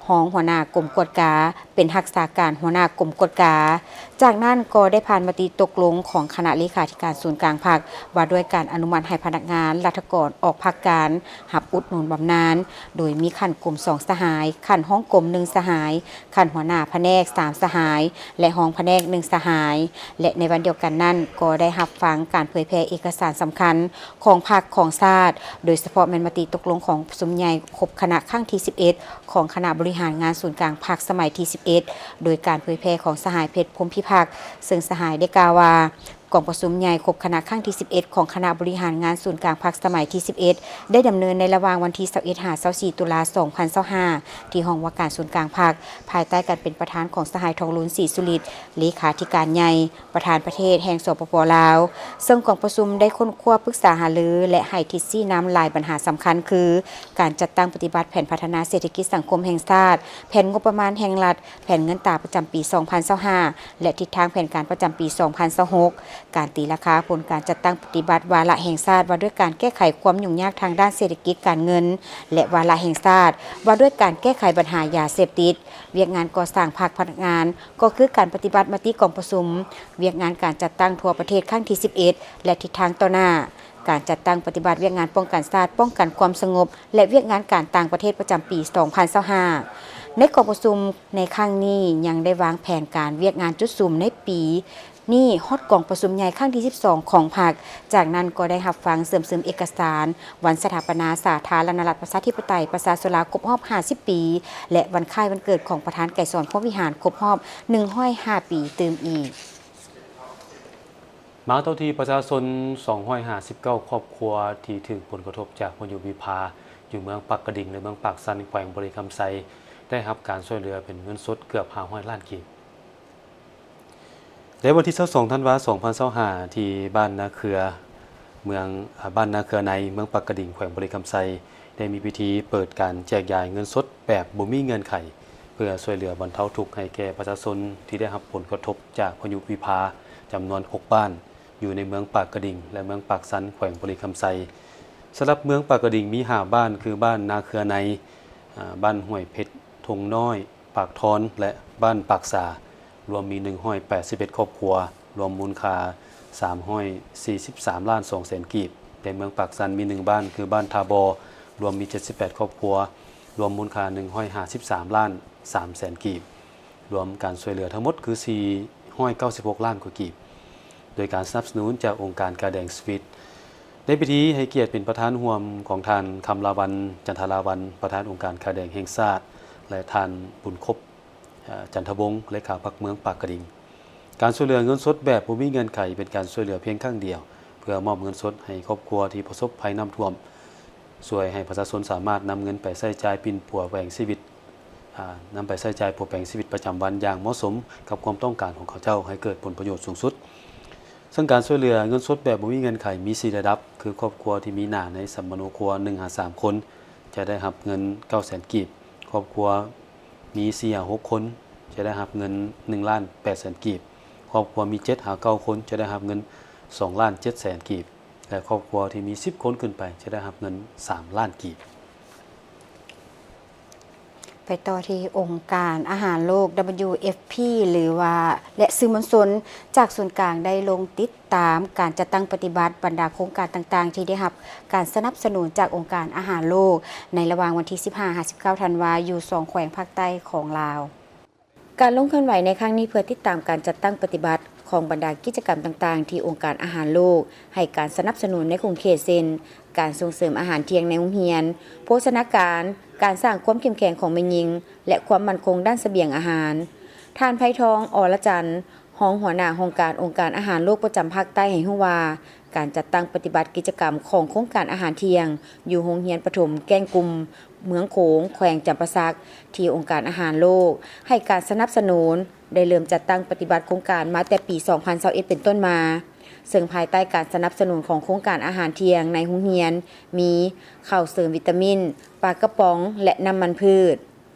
ຮອງຫົວໜ້າກົມກວດກາ ເປັນຮັກສາການຫົວໜ້າກົມກວດກາ. ຈາກນັ້ນກໍໄດ້ຜ່ານມະຕິຕົກລົງຂອງຄະນະເລຂາທິການສູນກາງພັກ ວ່າດ້ວຍການອະນຸມັດໃຫ້ພະນັກງານລັດຖະກອນອອກພັກການ ຮັບອຸດໜູນບຳນານ ໂດຍມີຂັ້ນກົມສອງສະຫາຍ, ຂັ້ນຮອງກົມໜຶ່ງສະຫາຍ, ຂັ້ນຫົວໜ້າພະແນກສາມສະຫາຍ ແລະ ຮອງພະແນກໜຶ່ງສະຫາຍ ແລະ ໃນວັນດຽວກັນນັ້ນ ກໍໄດ້ຮັບຟັງການເຜີຍແຜ່ເອກະສານສຳຄັນຂອງພັກຂອງຊາດ, ໂດຍສະເພາະແມ່ນມະຕິຕົກລົງຂອງປະຊຸມໃຫຍ່ຄົບຄະນະຄັ້ງທີສິບເອັດ ຂອງຄະນະບໍລິຫານງານສູນກາງພັກສະໄໝທີສິບເອັດ ໂດຍການເຜີຍແຜ່ຂອງສະຫາຍ ເພັດ ພົມພິພັກ ເຊິ່ງສະຫາຍໄດ້ກ່າວວ່າ ກອງປະຊຸມໃຫຍ່ຄົບຄະນະຄັ້ງທີສິບເອັດ ຂອງຄະນະບໍລິຫານງານສູນກາງພັກສະໄໝທີສິບເອັດ ໄດ້ດຳເນີນໃນລະຫວ່າງວັນທີຊາວເອັດ ຫາ ຊາວສີ່ ຕຸລາ ສອງພັນຊາວຫ້າ ທີ່ຫ້ອງວ່າການສູນກາງພັກ ພາຍໃຕ້ການເປັນປະທານຂອງສະຫາຍ ທອງລຸນ ສີສຸລິດ ເລຂາທິການໃຫຍ່ ປະທານປະເທດແຫ່ງ ສປປ ລາວ ເຊິ່ງກອງປະຊຸມໄດ້ຄົ້ນຄວ້າປຶກສາຫາລື ແລະ ໃຫ້ທິດຊີ້ນຳຫຼາຍບັນຫາສຳຄັນຄື ການຈັດຕັ້ງປະຕິບັດແຜນພັດທະນາເສດຖະກິດສັງຄົມແຫ່ງຊາດ, ແຜນງົບປະມານແຫ່ງລັດ, ແຜນເງິນຕາປະຈຳປີສອງພັນຊາວຫ້າ ແລະ ທິດທາງແຜນການປະຈຳປີສອງພັນຊາວຫົກ, ການຕີລາຄາຜົນການຈັດຕັ້ງປະຕິບັດວາລະແຫ່ງຊາດວ່າດ້ວຍການແກ້ໄຂຄວາມຫຍຸ້ງຍາກທາງດ້ານເສດຖະກິດການເງິນ ແລະ ວາລະແຫ່ງຊາດວ່າດ້ວຍການແກ້ໄຂບັນຫາຢາເສບຕິດ, ວຽກງານກໍ່ສ້າງພັກພະນັກງານ ກໍຄືການປະຕິບັດມະຕິກອງປະຊຸມ, ວຽກງານການຈັດຕັ້ງທົ່ວປະເທດຄັ້ງທີສິບເອັດ ແລະ ທິດທາງຕໍ່ໜ້າ, ການຈັດຕັ້ງປະຕິບັດວຽກງານປ້ອງກັນຊາດ, ປ້ອງກັນຄວາມສະຫງົບ ແລະ ວຽກງານການຕ່າງປະເທດປະຈຳປີສອງພັນຊາວຫ້າ. ໃນກອງປະຊຸມໃນຄັ້ງນີ້ຍັງໄດ້ວາງແຜນການວຽກງານຈຸດສຸມໃນປີນີ້ຮອດກອງປະຊຸມໃຫຍ່ຄັ້ງທີສິບສອງຂອງພັກ, ຈາກນັ້ນກໍໄດ້ຮັບຟັງເຊື່ອມຊຶມເອກະສານ ວັນສະຖາປະນາສາທາລະນະລັດປະຊາທິປະໄຕປະຊາຊົນລາວຄົບຮອບຫ້າສິບປີ ແລະ ວັນຄ້າຍວັນເກີດຂອງປະທານໄກສອນ ພົມວິຫານ ຄົບຮອບໜຶ່ງຮ້ອຍຫ້າປີຕື່ມອີກ. ມາເທົ່າທີ່ປະຊາຊົນສອງຮ້ອຍຫ້າສິບເກົ້າຄອບຄົວທີ່ຖືກຜົນກະທົບຈາກພາຍຸວິພາ ຢູ່ເມືອງປາກກະດິງ ແລະ ເມືອງປາກຊັນ ແຂວງບໍລິຄຳໄຊ ໄດ້ຮັບການຊ່ວຍເຫຼືອເປັນເງິນສົດເກືອບຫ້າຮ້ອຍລ້ານກີບ. ໃນວັນທີຊາວສອງ ທັນວາ ສອງພັນຊາວຫ້າ ທີ່ບ້ານນາເຄືອ ເມືອງ ອາ ບ້ານນາເຄືອໃນ ເມືອງປາກກະດິງ ແຂວງບໍລິຄຳໄຊ ໄດ້ມີພິທີເປີດການແຈກຢາຍເງິນສົດແບບບໍ່ມີເງື່ອນໄຂ ເພື່ອຊ່ວຍເຫຼືອບັນເທົາທຸກໃຫ້ແກ່ປະຊາຊົນທີ່ໄດ້ຮັບຜົນກະທົບຈາກພາຍຸວິພາ ຈຳນວນຫົກບ້ານ ຢູ່ໃນເມືອງປາກກະດິງ ແລະ ເມືອງປາກຊັນ ແຂວງບໍລິຄຳໄຊ. ສຳລັບເມືອງປາກກະດິງມີຫ້າບ້ານ ຄື ບ້ານນາເຄືອໃນ, ອາ, ບ້ານຫ້ວຍເພັດ, ທົ່ງນ້ອຍ, ປາກທອນ ແລະ ບ້ານປາກສາ ລວມມີໜຶ່ງຮ້ອຍແປດສິບເອັດຄອບຄົວ ລວມມູນຄ່າສາມຮ້ອຍສີ່ສິບສາມລ້ານສອງແສນກີບ. ແລະ ເມືອງປາກຊັນມີໜຶ່ງບ້ານ ຄື ບ້ານທ່າບໍ່ ລວມມີເຈັດສິບແປດຄອບຄົວ ລວມມູນຄ່າໜຶ່ງຮ້ອຍຫ້າສິບສາມລ້ານສາມແສນກີບ. ລວມການຊ່ວຍເຫຼືອທັງໝົດຄືສີ່ຮ້ອຍເກົ້າສິບຫົກລ້ານກວ່າກີບ ໂດຍການສະໜັບສະໜູນຈາກອົງການກາແດງສະວິດ. ໃນພິທີໃຫ້ກຽດເປັນປະທານຮ່ວມຂອງທ່ານ ຄຳລາວັນ ຈັນທະລາວັນ ປະທານອົງການກາແດງແຫ່ງຊາດ ແລະ ທ່ານ ບຸນຄົບ ເອີ ຈັນທະວົງ ເລຂາພັກເມືອງປາກກະດິງ. ການຊ່ວຍເຫຼືອເງິນສົດແບບບໍ່ມີເງື່ອນໄຂ ເປັນການຊ່ວຍເຫຼືອພຽງຄັ້ງດຽວ ເພື່ອມອບເງິນສົດໃຫ້ຄອບຄົວທີ່ປະສົບໄພນ້ຳຖ້ວມ, ຊ່ວຍໃຫ້ປະຊາຊົນສາມາດນຳເງິນໄປໃຊ້ຈ່າຍປິ່ນປົວແປງຊີວິດ, ອາ, ນຳໄປໃຊ້ຈ່າຍປົວແປງຊີວິດປະຈຳວັນຢ່າງເໝາະສົມກັບຄວາມຕ້ອງການຂອງເຂົາເຈົ້າໃຫ້ເກີດຜົນປະໂຫຍດສູງສຸດ. ເຊິ່ງການຊ່ວຍເຫຼືອເງິນສົດແບບບໍ່ມີເງື່ອນໄຂມີສີ່ລະດັບ, ຄືຄອບຄົວທີ່ມີໜ້າໃນສຳມະໂນຄົວໜຶ່ງຫາສາມຄົນ ຈະໄດ້ຮັບເງິນເກົ້າແສນກີບ, ຄອບຄົວມີສີ່ຫາຫົກຄົນ ຈະໄດ້ຮັບເງິນໜຶ່ງລ້ານແປດແສນກີບ, ຄອບຄົວມີເຈັດຫາເກົ້າຄົນ ຈະໄດ້ຮັບເງິນສອງລ້ານເຈັດແສນກີບ ແລະ ຄອບຄົວທີ່ມີສິບຄົນຂຶ້ນໄປ ຈະໄດ້ຮັບເງິນສາມລ້ານກີບ. ໄປຕໍ່ທີ່ອົງການອາຫານໂລກ WFP ຫຼືວ່າ ແລະ ສື່ມວນຊົນຈາກສູນກາງໄດ້ລົງຕິດຕາມການຈັດຕັ້ງປະຕິບັດບັນດາໂຄງການຕ່າງໆ ທີ່ໄດ້ຮັບການສະໜັບສະໜູນຈາກອົງການອາຫານໂລກ ໃນລະຫວ່າງວັນທີສິບຫ້າຫາສິບເກົ້າທັນວາ ຢູ່ສອງແຂວງພາກໃຕ້ຂອງລາວ. ການລົງເຄື່ອນໄຫວໃນຄັ້ງນີ້ເພື່ອຕິດຕາມການຈັດຕັ້ງປະຕິບັດຂອງບັນດາກິດຈະກຳຕ່າງໆ ທີ່ອົງການອາຫານໂລກໃຫ້ການສະໜັບສະໜູນໃນຂົງເຂດ ເຊັ່ນ ການສົ່ງເສີມອາຫານທ່ຽງໃນໂຮງຮຽນ, ໂພຊະນາການ, ການສ້າງຄວາມເຂັ້ມແຂງຂອງແມ່ຍິງ ແລະ ຄວາມໝັ້ນຄົງດ້ານສະບຽງອາຫານ. ທ່ານ ໄພທອງ ອລະຈັນ ຮອງຫົວໜ້າຫ້ອງການອົງການອາຫານໂລກປະຈຳພາກໃຕ້ໃຫ້ຮູ້ວ່າ ການຈັດຕັ້ງປະຕິບັດກິດຈະກຳຂອງໂຄງການອາຫານທ່ຽງຢູ່ໂຮງຮຽນປະຖົມແກ້ງກຸ່ມ ເມືອງໂຂງ ແຂວງຈຳປາສັກ ທີ່ອົງການອາຫານໂລກໃຫ້ການສະໜັບສະໜູນ ໄດ້ເລີ່ມຈັດຕັ້ງປະຕິບັດໂຄງການມາແຕ່ປີສອງພັນຊາວເອັດເປັນຕົ້ນມາ, ເຊິ່ງພາຍໃຕ້ການສະໜັບສະໜູນຂອງໂຄງການອາຫານທ່ຽງໃນໂຮງຮຽນ ມີເຂົ້າເສີມວິຕາມິນ, ປາກະປ໋ອງ ແລະ ນ້ຳມັນພືດ.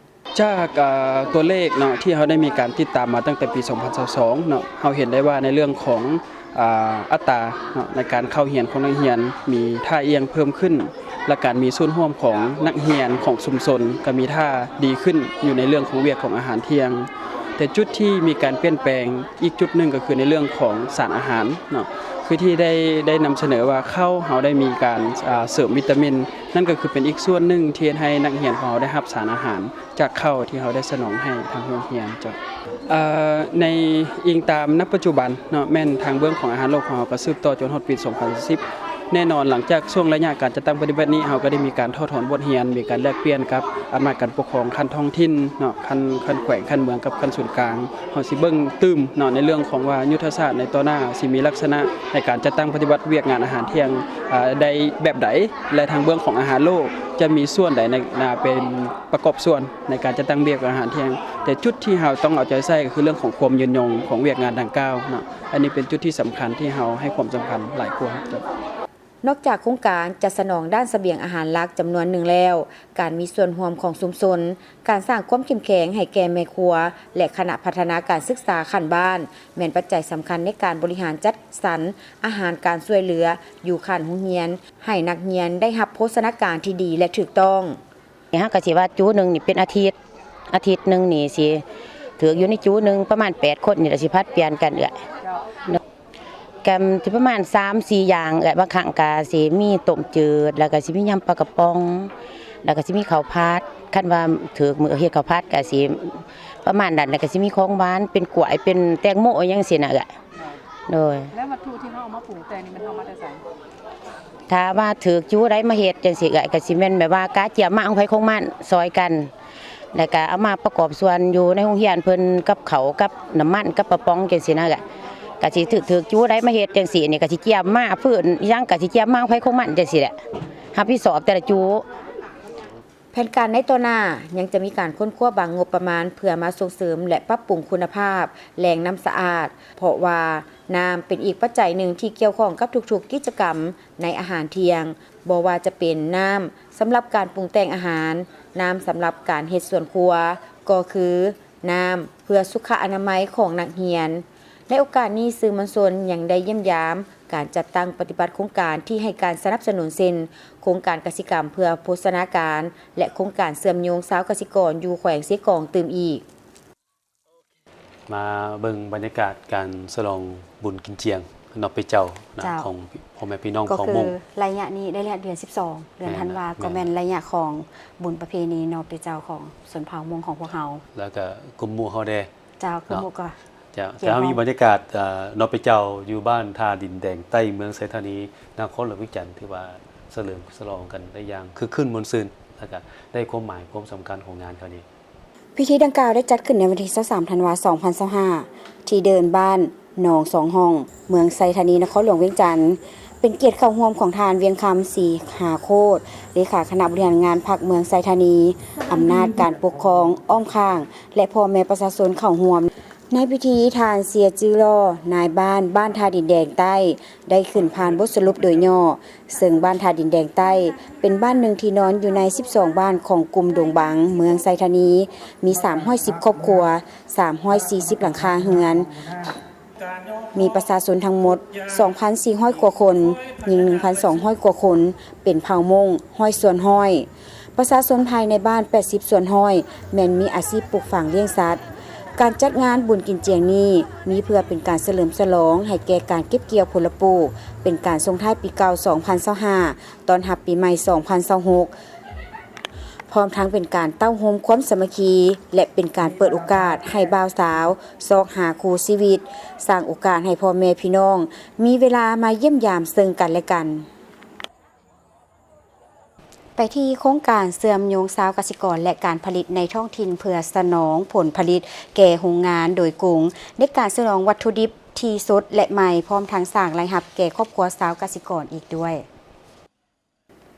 ຈາກ ເອີ່ ຕົວເລກເນາະ ທີ່ເຮົາໄດ້ມີການຕິດຕາມມາຕັ້ງແຕ່ປີສອງພັນຊາວສອງເນາະ ເຮົາເຫັນໄດ້ວ່າໃນເລື່ອງຂອງ ອາ ອັດຕາເນາະ ໃນການເຂົ້າຮຽນຂອງນັກຮຽນ ມີທ່າອ່ຽງເພີ່ມຂຶ້ນ ແລະ ການມີສ່ວນຮ່ວມຂອງນັກຮຽນຂອງຊຸມຊົນກໍມີທ່າດີຂຶ້ນຢູ່ໃນເລື່ອງຂອງວຽກຂອງອາຫານທ່ຽງ. ແຕ່ຈຸດທີ່ມີການປ່ຽນແປງອີກຈຸດໜຶ່ງກໍຄືໃນເລື່ອງຂອງສານອາຫານເນາະ ຄືທີ່ໄດ້ ໄດ້ນຳສະເໜີວ່າເຂົ້າເຮົາໄດ້ມີການ ອາ ເສີມວິຕາມິນ ນັ້ນກໍຄືເປັນອີກສ່ວນໜຶ່ງທີ່ເຮັດໃຫ້ນັກຮຽນຂອງເຮົາໄດ້ຮັບສານອາຫານ ຈາກເຂົ້າທີ່ເຮົາໄດ້ສະໜອງໃຫ້ທາງໂຮງຮຽນເຈົ້າ. ເອີ່ ໃນ ອີງຕາມນະປັດຈຸບັນເນາະ ແມ່ນທາງເບື້ອງຂອງອາຫານໂລກຂອງເຮົາກໍສືບຕໍ່ຈົນຮອດປີສອງພັນສິບ. ແນ່ນອນ ຫຼັງຈາກຊ່ວງໄລຍະການຈັດຕັ້ງປະຕິບັດນີ້ ເຮົາກໍໄດ້ມີການຖອດຖອນບົດຮຽນ ມີການແລກປ່ຽນກັບອຳນາດການປົກຄອງຂັ້ນທ້ອງຖິ່ນເນາະ ຂັ້ນ ຂັ້ນແຂວງ ຂັ້ນເມືອງ ກັບຂັ້ນສູນກາງ. ເຮົາຊິເບິ່ງຕື່ມເນາະ ໃນເລື່ອງຂອງວ່າຍຸດທະສາດໃນຕໍ່ໜ້າຊິມີລັກສະນະໃນການຈັດຕັ້ງປະຕິບັດວຽກງານອາຫານທ່ຽງ ອາ ໄດ້ແບບໃດ ແລະ ທາງເບື້ອງຂອງອາຫານໂລກຈະມີສ່ວນໃດໃນ ອາ ເປັນ ປະກອບສ່ວນໃນການຈັດຕັ້ງວຽກອາຫານທ່ຽງ, ແຕ່ຈຸດທີ່ເຮົາຕ້ອງເອົາໃຈໃສ່ກໍຄືເລື່ອງຂອງຄວາມຍືນຍົງຂອງວຽກງານດັ່ງກ່າວເນາະ. ອັນນີ້ເປັນຈຸດທີ່ສຳຄັນທີ່ເຮົາໃຫ້ຄວາມສຳຄັນຫຼາຍກວ່າ. ນອກຈາກໂຄງການຈັດສະໜອງດ້ານສະບຽງອາຫານຫຼັກຈຳນວນໜຶ່ງແລ້ວ, ການມີສ່ວນຮ່ວມຂອງຊຸມຊົນ, ການສ້າງຄວາມເຂັ້ມແຂງໃຫ້ແກ່ແມ່ຄົວ ແລະ ຄະນະພັດທະນາການສຶກສາຂັ້ນບ້ານ ແມ່ນປັດໄຈສຳຄັນໃນການບໍລິຫານຈັດສັນອາຫານການຊ່ວຍເຫຼືອຢູ່ຂັ້ນໂຮງຮຽນ ໃຫ້ນັກຮຽນໄດ້ຮັບໂພຊະນາການທີ່ດີ ແລະ ຖືກຕ້ອງ. ເຮົາກໍຊິວ່າຈຸໜຶ່ງນີ້ເປັນອາທິດ, ອາທິດໜຶ່ງນີ້ຊິຖືກຢູ່ໃນຈຸໜຶ່ງປະມານແປດຄົນນີ້ລະ ຊິຜັດປ່ຽນກັນເອື້ອຍ. ກໍຊິປະມານສາມສີ່ຢ່າງເອື້ອຍ, ບາງຄັ້ງກໍຊິມີຕົ້ມຈືດ ແລ້ວກໍຊິມີຍຳປາກະປ໋ອງ ແລ້ວກໍຊິມີເຂົ້າຜັດ. ຄັນວ່າຖືກມື້ເຮັດເຂົ້າຜັດກໍຊິປະມານນັ້ນ, ແລ້ວກໍຊິມີຂອງຫວານ ເປັນກ້ວຍ ເປັນແຕງໂມ ອີ່ຫຍັງຊີ້ນະເອື້ອຍ. ໂດຍ. ແລ້ວວັດຖຸທີ່ເຮົາເອົາມາປຸງແຕ່ງນີ້ແມ່ນເຮົາເອົາມາແຕ່ໃສ? ຖ້າວ່າຖືກຈຸໃດມາເຮັດຈັ່ງຊີ້ເອື້ອຍ ກໍຊິແມ່ນແບບວ່າກະຈຽມມາຂອງໃຜຂອງມັນຊ່ອຍກັນ ແລ້ວກະເອົາມາປະກອບສ່ວນຢູ່ໃນໂຮງຮຽນເພິ່ນກັບເຂົ້າກັບນ້ຳມັນກັບປາປ໋ອງຈັ່ງຊີ້ນະເອື້ອຍ. ກະຊິຖືກ ຖືກຈຸໃດມາເຮັດຈັ່ງຊີ້ນີ້ ກະຊິຈຽມມາ ຟືນອີ່ຫຍັງກະຊິຈຽມມາຂອງໃຜຂອງມັນຈັ່ງຊີ້ແຫຼະ ຮັບຜິດຊອບແຕ່ລະຈຸ. ແຜນການໃນຕໍ່ໜ້າຍັງຈະມີການຄົ້ນຄວ້າບາງງົບປະມານ ເພື່ອມາສົ່ງເສີມ ແລະ ປັບປຸງຄຸນນະພາບແຫຼ່ງນ້ຳສະອາດ, ເພາະວ່ານ້ຳເປັນອີກປັດໄຈໜຶ່ງທີ່ກ່ຽວຂ້ອງກັບທຸກໆກິດຈະກຳໃນອາຫານທ່ຽງ, ບໍ່ວ່າຈະເປັນນ້ຳສຳລັບການປຸງແຕ່ງອາຫານ, ນ້ຳສຳລັບການເຮັດສວນຄົວ, ກໍຄື ນ້ຳເພື່ອສຸຂະອະນາໄມຂອງນັກຮຽນ. ໃນໂອກາດນີ້ ສື່ມວນຊົນຍັງໄດ້ຢ້ຽມຢາມການຈັດຕັ້ງປະຕິບັດໂຄງການທີ່ໃຫ້ການສະໜັບສະໜູນ ເຊັ່ນ ໂຄງການກະສິກຳເພື່ອໂພຊະນາການ ແລະ ໂຄງການເຊື່ອມໂຍງຊາວກະສິກອນຢູ່ແຂວງເຊກອງຕື່ມອີກ. ມາເບິ່ງບັນຍາກາດການສະຫຼອງບຸນກິນຈຽງນອກເປເຈົ້ານະ ເຈົ້າ ຂອງພໍ່ແມ່ພີ່ນ້ອງເຜົ່າມົ້ງ. ໄລຍະນີ້ໄດ້ເດືອນສິບສອງ ເດືອນທັນວາ ແມ່ນລະ ກໍແມ່ນໄລຍະຂອງບຸນປະເພນີນອກເປເຈົ້າຂອງຊົນເຜົ່າມົ້ງຂອງພວກເຮົາ ແລ້ວກໍກຸ່ມໝູ່ເຮົາແດ່. ເຈົ້າ ກຸ່ມໝູ່ກໍ ເຈົ້າ ແຕ່ເຮົາມີບັນຍາກາດ ເອີ ນອກເປເຈົ້າຢູ່ບ້ານທ່າດິນແດງໃຕ້ ເມືອງໄຊທານີ ນະຄອນຫຼວງວຽງຈັນ ຖືວ່າສະເຫຼີມສະຫຼອງກັນໄດ້ຢ່າງຄຶກຄື້ນມ່ວນຊື່ນ ແລ້ວກໍໄດ້ຄວາມໝາຍຄວາມສຳຄັນຂອງງານເຂົານີ້. ພິທີດັ່ງກ່າວໄດ້ຈັດຂຶ້ນໃນວັນທີຊາວສາມທັນວາ ສອງພັນຊາວຫ້າ ທີ່ເດີ່ນບ້ານໜອງສອງຫ້ອງ ເມືອງໄຊທານີ ນະຄອນຫຼວງວຽງຈັນ, ເປັນກຽດເຂົ້າຮ່ວມຂອງທ່ານ ວຽງຄຳ ສີຫາໂຄດ ເລຂາຄະນະບໍລິຫານງານພັກເມືອງໄຊທານີ, ອຳນາດການປົກຄອງອ້ອມຂ້າງ ແລະ ພໍ່ແມ່ປະຊາຊົນເຂົ້າຮ່ວມ. ໃນພິທີ ທ່ານ ເຊຍ ຈື່ຫຼໍ່ ນາຍບ້ານບ້ານທ່າດິນແດງໃຕ້ ໄດ້ຂຶ້ນຜ່ານບົດສະຫຼຸບໂດຍຫຍໍ້, ເຊິ່ງບ້ານທ່າດິນແດງໃຕ້ ເປັນບ້ານໜຶ່ງທີ່ນອນຢູ່ໃນສິບສອງບ້ານຂອງກຸ່ມດົງບັງ ເມືອງໄຊທານີ, ມີສາມຮ້ອຍສິບຄອບຄົວ, ສາມຮ້ອຍສີ່ສິບຫຼັງຄາເຮືອນ, ມີປະຊາຊົນທັງໝົດ ສອງພັນສີ່ຮ້ອຍກວ່າຄົນ, ຍິງ ໜຶ່ງພັນສອງຮ້ອຍກວ່າຄົນ, ເປັນເຜົ່າມົ້ງ ຮ້ອຍສ່ວນຮ້ອຍ. ປະຊາຊົນພາຍໃນບ້ານແປດສິບສ່ວນຮ້ອຍແມ່ນມີອາຊີບປູກຝັງລ້ຽງສັດ. ການຈັດງານບຸນກິນຈຽງນີ້ ມີເພື່ອເປັນການສະເຫຼີມສະຫຼອງໃຫ້ແກ່ການເກັບກ່ຽວຜົນລະປູກ, ເປັນການສົ່ງທ້າຍປີເກົ່າສອງພັນຊາວຫ້າ ຕ້ອນຮັບປີໃໝ່ສອງພັນຊາວຫົກ ພ້ອມທັງເປັນການເຕົ້າໂຮມຄວາມສາມັກຄີ ແລະ ເປັນການເປີດໂອກາດໃຫ້ບ່າວສາວຊອກຫາຄູ່ຊີວິດ, ສ້າງໂອກາດໃຫ້ພໍ່ແມ່ພີ່ນ້ອງມີເວລາມາຢ້ຽມຢາມເຊິ່ງກັນແລະກັນ. ໄປທີ່ໂຄງການເຊື່ອມໂຍງຊາວກະສິກອນ ແລະ ການຜະລິດໃນທ້ອງຖິ່ນ ເພື່ອສະໜອງຜົນຜະລິດແກ່ໂຮງງານໂດຍກົງ ໃນການສະໜອງວັດຖຸດິບທີ່ສົດ ແລະ ໃໝ່, ພ້ອມທັງສ້າງລາຍຮັບແກ່ຄອບຄົວຊາວກະສິກອນອີກດ້ວຍ.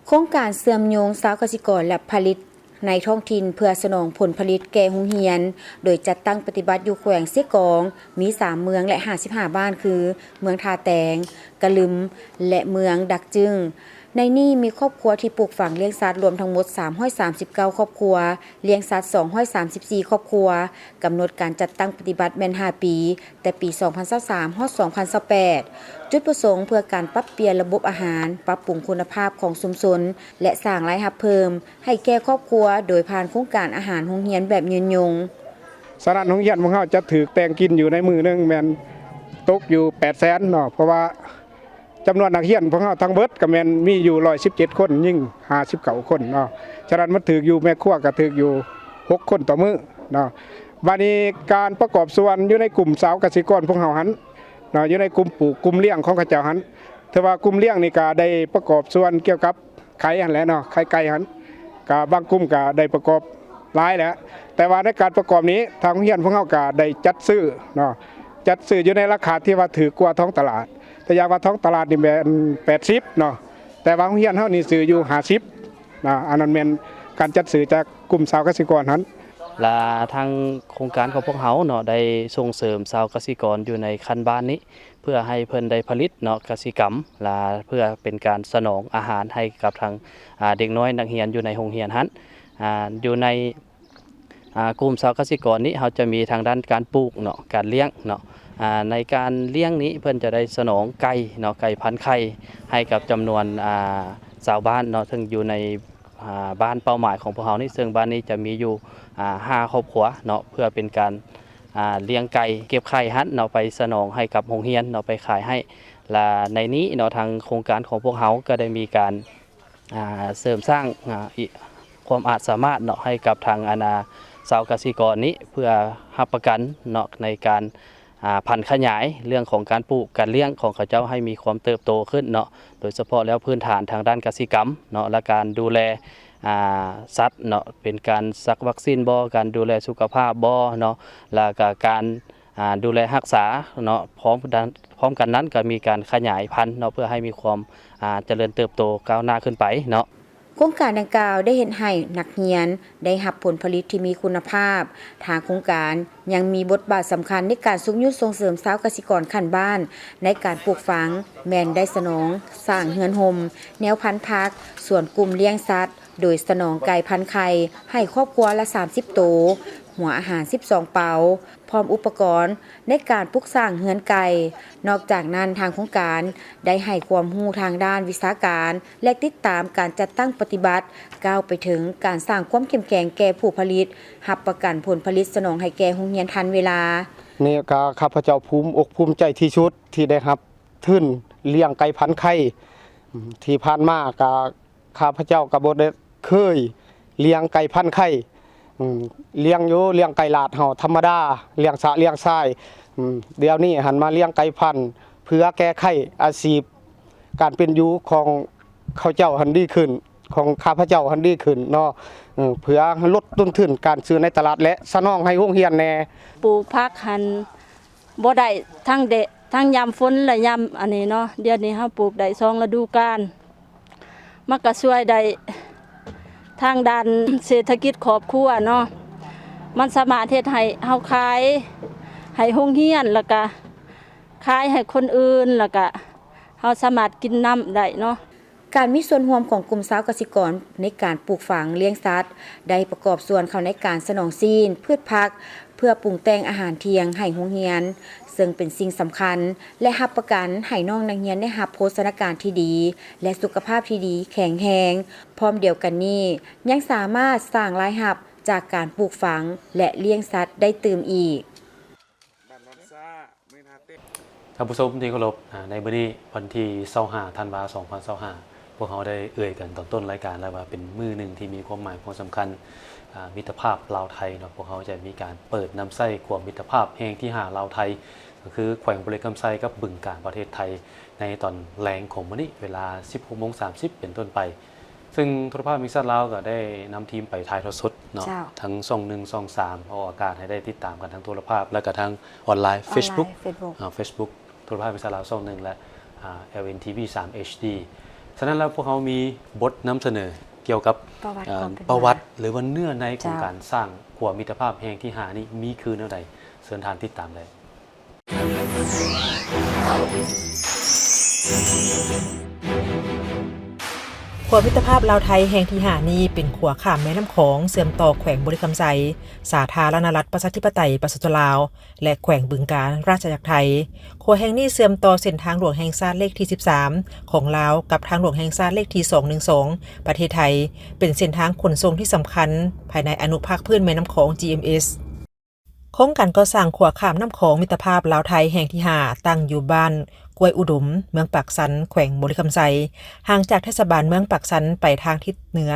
ໂຄງການເຊື່ອມໂຍງຊາວກະສິກອນ ແລະ ຜະລິດໃນທ້ອງຖິ່ນ ເພື່ອສະໜອງຜົນຜະລິດແກ່ໂຮງຮຽນ ໂດຍຈັດຕັ້ງປະຕິບັດຢູ່ແຂວງເຊກອງ ມີສາມເມືອງ ແລະ ຫ້າສິບຫ້າບ້ານ ຄື ເມືອງທ່າແຕງ, ກະລຶມ ແລະ ເມືອງດາກຈຶງ. ໃນນີ້ມີຄອບຄົວທີ່ປູກຝັງລ້ຽງສັດລວມທັງໝົດສາມຮ້ອຍສາມສິບເກົ້າຄອບຄົວ, ລ້ຽງສັດສອງຮ້ອຍສາມສິບສີ່ຄອບຄົວ. ກຳນົດການຈັດຕັ້ງປະຕິບັດແມ່ນຫ້າປີ, ແຕ່ປີສອງພັນຊາວສາມ ຮອດ ສອງພັນຊາວແປດ. ຈຸດປະສົງເພື່ອການປັບປ່ຽນລະບົບອາຫານ, ປັບປຸງຄຸນນະພາບຂອງຊຸມຊົນ ແລະ ສ້າງລາຍຮັບເພີ່ມໃຫ້ແກ່ຄອບຄົວ ໂດຍຜ່ານໂຄງການອາຫານໂຮງຮຽນແບບຍືນຍົງ. ສະນັ້ນ ໂຮງຮຽນຂອງເຮົາຈະຖືກແຕ່ງກິນຢູ່ໃນມື້ໜຶ່ງແມ່ນຕົກຢູ່ແປດແສນເນາະ, ເພາະວ່າ ຈຳນວນນັກຮຽນພວກເຮົາທັງເບິດກໍແມ່ນມີຢູ່ຮ້ອຍສິບເຈັດຄົນ, ຍິງຫ້າສິບເກົ້າຄົນເນາະ. ສະນັ້ນມັນຖືກຢູ່ ແມ່ຄົວກໍຖືກຢູ່ຫົກຄົນຕໍ່ມື້ເນາະ. ບາດນີ້ການປະກອບສ່ວນຢູ່ໃນກຸ່ມຊາວກະສິກອນພວກເຮົາຫັ້ນເນາະ, ຢູ່ໃນກຸ່ມປູກກຸ່ມລ້ຽງຂອງເຂົາເຈົ້າຫັ້ນ, ຖືວ່າກຸ່ມລ້ຽງນີ້ກໍໄດ້ປະກອບສ່ວນກ່ຽວກັບໄຂ່ຫັ້ນແຫຼະເນາະ, ໄຂ່ໄກ່ຫັ້ນ. ກະບາງກຸ່ມກະໄດ້ປະກອບຫຼາຍແຫຼະ, ແຕ່ວ່າໃນການປະກອບນີ້ ທາງໂຮງຮຽນພວກເຮົາກະໄດ້ຈັດຊື້ເນາະ, ຈັດຊື້ຢູ່ໃນລາຄາທີ່ວ່າຖືກກວ່າທ້ອງຕະຫຼາດ. ຕົວຢ່າງວ່າທ້ອງຕະຫຼາດນີ້ແມ່ນແປດສິບເນາະ, ແຕ່ວ່າໂຮງຮຽນເຮົານີ້ຊື້ຢູ່ຫ້າສິບນະ, ອັນນັ້ນແມ່ນການຈັດຊື້ຈາກກຸ່ມຊາວກະສິກອນຫັ້ນ. ລະທາງໂຄງການຂອງພວກເຮົາເນາະ ໄດ້ສົ່ງເສີມຊາວກະສິກອນຢູ່ໃນຂັ້ນບ້ານນີ້ ເພື່ອໃຫ້ເພິ່ນໄດ້ຜະລິດເນາະ ກະສິກຳ ລະເພື່ອເປັນການສະໜອງອາຫານໃຫ້ກັບທາງ ອາ ເດັກນ້ອຍນັກຮຽນຢູ່ໃນໂຮງຮຽນຫັ້ນ. ອາ ຢູ່ໃນ ອາ ກຸ່ມຊາວກະສິກອນນີ້ ເຮົາຈະມີທາງດ້ານການປູກເນາະ, ການລ້ຽງເນາະ. ອາ ໃນການລ້ຽງນີ້ ເພິ່ນຈະໄດ້ສະໜອງໄກ່ເນາະ, ໄກ່ພັນໄຂ່ ໃຫ້ກັບຈຳນວນ ອາ ຊາວບ້ານເນາະ, ເຊິ່ງຢູ່ໃນ ອາ ບ້ານເປົ້າໝາຍຂອງພວກເຮົານີ້, ເຊິ່ງບ້ານນີ້ຈະມີຢູ່ ອາ ຫ້າຄອບຄົວເນາະ, ເພື່ອເປັນການ ອາ ລ້ຽງໄກ່ເກັບໄຂ່ຫັ້ນເນາະ, ໄປສະໜອງໃຫ້ກັບໂຮງຮຽນເນາະ, ໄປຂາຍໃຫ້. ລະໃນນີ້ເນາະ ທາງໂຄງການຂອງພວກເຮົາກໍໄດ້ມີການ ອາ ເສີມສ້າງ ອາ ອີກ ຄວາມອາດສາມາດເນາະ ໃຫ້ກັບທາງ ອັນ ອາ ຊາວກະສິກອນນີ້ ເພື່ອຮັບປະກັນເນາະ ໃນການ ອາ ຜັນຂະຫຍາຍເລື່ອງຂອງການປູກການລ້ຽງຂອງເຂົາເຈົ້າໃຫ້ມີຄວາມເຕີບໂຕຂຶ້ນເນາະ, ໂດຍສະເພາະແລ້ວພື້ນຖານທາງດ້ານກະສິກຳເນາະ ແລະ ການດູແລ ອາ ສັດເນາະ, ເປັນການສັກວັກຊີນບໍ, ການດູແລສຸຂະພາບບໍເນາະ, ແລ້ວກະການ ອາ ດູແລຮັກສາເນາະ, ພ້ອມກັນ ພ້ອມກັນນັ້ນກໍມີການຂະຫຍາຍພັນເນາະ ເພື່ອໃຫ້ມີຄວາມ ອາ ຈະເລີນເຕີບໂຕກ້າວໜ້າຂຶ້ນໄປເນາະ. ໂຄງການດັ່ງກ່າວໄດ້ເຮັດໃຫ້ນັກຮຽນໄດ້ຮັບຜົນຜະລິດທີ່ມີຄຸນນະພາບ. ທາງໂຄງການຍັງມີບົດບາດສຳຄັນໃນການຊຸກຍູ້ສົ່ງເສີມຊາວກະສິກອນຂັ້ນບ້ານ ໃນການປູກຝັງ ແມ່ນໄດ້ສະໜອງສ້າງເຮືອນຮົ່ມ, ແນວພັນຜັກ, ສວນກຸ່ມລ້ຽງສັດ, ໂດຍສະໜອງໄກ່ພັນໄຂ່ໃຫ້ຄອບຄົວລະສາມສິບໂຕ, ຫົວອາຫານສິບສອງເປົາ, ພ້ອມອຸປະກອນໃນການປຸກສ້າງເຮືອນໄກ່. ນອກຈາກນັ້ນ, ທາງໂຄງການໄດ້ໃຫ້ຄວາມຮູ້ທາງດ້ານວິຊາການ ແລະ ຕິດຕາມການຈັດຕັ້ງປະຕິບັດ, ກ້າວໄປເຖິງການສ້າງຄວາມເຂັ້ມແຂງແກ່ຜູ້ຜະລິດ, ຮັບປະກັນຜົນຜະລິດສະໜອງໃຫ້ແກ່ໂຮງຮຽນທັນເວລາ. ນີ້ກໍຂ້າພະເຈົ້າພູມອົກພູມໃຈທີ່ສຸດທີ່ໄດ້ຮັບທຶນລ້ຽງໄກ່ພັນໄຂ່. ທີ່ຜ່ານມາກໍ ຂ້າພະເຈົ້າກໍບໍ່ໄດ້ເຄີຍລ້ຽງໄກ່ພັນໄຂ່. ອືມ ລ້ຽງຢູ່ ລ້ຽງໄກ່ລາດເຮົາທຳມະດາ, ລ້ຽງສະລ້ຽງຊາຍ. ອືມ ດຽວນີ້ຫັ້ນມາລ້ຽງໄກ່ພັນ ເພື່ອແກ້ໄຂອາຊີບການເປັນຢູ່ຂອງເຂົາເຈົ້າຫັ້ນດີຂຶ້ນ, ຂອງຂ້າພະເຈົ້າຫັ້ນດີຂຶ້ນເນາະ. ເອີ ເພື່ອລົດຕົ້ນທຶນການຊື້ໃນຕະຫຼາດ ແລະ ສະໜອງໃຫ້ໂຮງຮຽນແດ່. ປູກຜັກຫັ້ນ ບໍ່ໄດ້ທັງແດດ ທັງຍາມຝົນ ແລະ ຍາມອັນນີ້ເນາະ, ດຽວນີ້ເຮົາປູກໄດ້ສອງລະດູການ, ມັນກະຊ່ວຍໄດ້ທາງດ້ານເສດຖະກິດຄອບຄົວເນາະ, ມັນສາມາດເຮັດໃຫ້ເຮົາຂາຍໃຫ້ໂຮງຮຽນ ແລ້ວກະຂາຍໃຫ້ຄົນອື່ນ ແລ້ວກະເຮົາສາມາດກິນນຳໄດ້ເນາະ. ການມີສ່ວນຮ່ວມຂອງກຸ່ມຊາວກະສິກອນໃນການປູກຝັງລ້ຽງສັດ ໄດ້ປະກອບສ່ວນເຂົ້າໃນການສະໜອງຊີ້ນ, ພືດຜັກ ເພື່ອປຸງແຕ່ງອາຫານທ່ຽງໃຫ້ໂຮງຮຽນ, ເຊິ່ງເປັນສິ່ງສຳຄັນ ແລະ ຮັບປະກັນໃຫ້ນ້ອງນັກຮຽນໄດ້ຮັບໂພຊະນາການທີ່ດີ ແລະ ສຸຂະພາບທີ່ດີແຂງແຮງ. ພ້ອມດຽວກັນນີ້ ຍັງສາມາດສ້າງລາຍຮັບຈາກການປູກຝັງ ແລະ ລ້ຽງສັດໄດ້ຕື່ມອີກ. ທ່ານຜູ້ຊົມທີ່ເຄົາລົບ, ອາ, ໃນມື້ນີ້ວັນທີຊາວຫ້າ ທັນວາ ສອງພັນຊາວຫ້າ ພວກເຮົາໄດ້ເອີ່ຍກັນຕອນຕົ້ນລາຍການແລ້ວວ່າເປັນມື້ໜຶ່ງທີ່ມີຄວາມໝາຍຄວາມສຳຄັນ, ອາ, ມິດຕະພາບລາວໄທເນາະ, ພວກເຮົາຈະມີການເປີດນຳໃຊ້ຂົວມິດຕະພາບແຫ່ງທີຫ້າລາວໄທ, ກໍຄືແຂວງບໍລິຄຳໄຊກັບບຶງການ ປະເທດໄທ ໃນຕອນແລງຂອງມື້ນີ້ ເວລາ ສິບຫົກໂມງສາມສິບ ເປັນຕົ້ນໄປ. ເຊິ່ງໂທລະພາບແຫ່ງຊາດລາວກໍໄດ້ນຳທີມໄປຖ່າຍທອດສົດເນາະ, ເຈົ້າ. ທັງຊ່ອງໜຶ່ງ ຊ່ອງສາມ ອອກອາກາດໃຫ້ໄດ້ຕິດຕາມກັນທາງໂທລະພາບ ແລ້ວກໍທາງອອນລາຍ ອອນລາຍ Facebook Facebook ອ່າ Facebook ໂທລະພາບແຫ່ງຊາດລາວຊ່ອງໜຶ່ງ ແລະ ອ່າ ແອລເອັນທີວີສາມ ເອັດດີ. ສະນັ້ນແລ້ວ ພວກເຮົາມີບົດນຳສະເໜີກ່ຽວກັບ ປະຫວັດ ອ່າ ຄວາມເປັນມາ ປະຫວັດ ຫຼືວ່າເນື້ອໃນຂອງ ເຈົ້າ ການສ້າງຂົວມິດຕະພາບແຫ່ງທີຫ້ານີ້ມີຄືແນວໃດ? ເຊີນທ່ານຕິດຕາມໄດ້. ຂົວມິດຕະພາບລາວໄທແຫ່ງທີຫ້ານີ້ ເປັນຂົວຂ້າມແມ່ນ້ຳຂອງ ເຊື່ອມຕໍ່ແຂວງບໍລິຄຳໄຊ ສາທາລະນະລັດ ປະຊາທິປະໄຕ ປະຊາຊົນລາວ ແລະ ແຂວງບຶງການ ລາຊະອານາຈັກໄທ. ຂົວແຫ່ງນີ້ເຊື່ອມຕໍ່ເສັ້ນທາງຫຼວງແຫ່ງຊາດເລກທີສິບສາມຂອງລາວ ກັບທາງຫຼວງແຫ່ງຊາດເລກທີສອງໜຶ່ງສອງ ປະເທດໄທ, ເປັນເສັ້ນທາງຂົນສົ່ງທີ່ສຳຄັນພາຍໃນອະນຸພາກພື້ນແມ່ນ້ຳຂອງ ຈີເອັມເອສ. ໂຄງການກໍ່ສ້າງຂົວຂ້າມນ້ຳຂອງມິດຕະພາບລາວໄທແຫ່ງທີຫ້າ ຕັ້ງຢູ່ບ້ານກ້ວຍອຸດົມ, ເມືອງປາກຊັນ, ແຂວງບໍລິຄຳໄຊ, ຫ່າງຈາກເທດສະບານເມືອງປາກຊັນໄປທາງທິດເໜືອ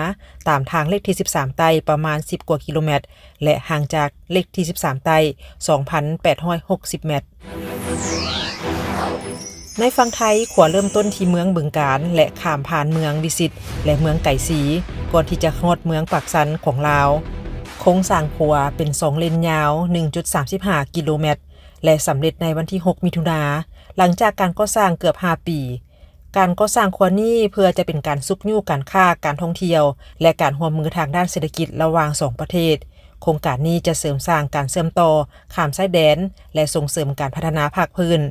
ຕາມທາງເລກທີສິບສາມໃຕ້ ປະມານສິບກວ່າກິໂລແມັດ ແລະ ຫ່າງຈາກເລກທີສິບສາມໃຕ້ ສອງພັນແປດຮ້ອຍຫົກສິບແມັດ. ໃນຝັ່ງໄທ, ຂົວເລີ່ມຕົ້ນທີ່ເມືອງບຶງການ ແລະ ຂ້າມຜ່ານເມືອງວິສິດ ແລະ ເມືອງໄກສີ ກ່ອນທີ່ຈະຮອດເມືອງປາກຊັນຂອງລາວ. ໂຄງສ້າງຂົວເປັນສອງເລນຍາວ ໜຶ່ງຈຸດສາມສິບຫ້າກິໂລແມັດ ແລະ ສຳເລັດໃນວັນທີຫົກມິຖຸນາ ຫຼັງຈາກການກໍ່ສ້າງເກືອບຫ້າປີ. ການກໍ່ສ້າງຂົວນີ້ເພື່ອຈະເປັນການຊຸກຍູ້ການຄ້າ, ການທ່ອງທ່ຽວ ແລະ ການຮ່ວມມືທາງດ້ານເສດຖະກິດລະຫວ່າງສອງປະເທດ. ໂຄງການນີ້ຈະເສີມສ້າງການເຊື່ອມຕໍ່ຂ້າມຊາຍແດນ ແລະ ສົ່ງເສີມການພັດທະນາພາກພື້ນ.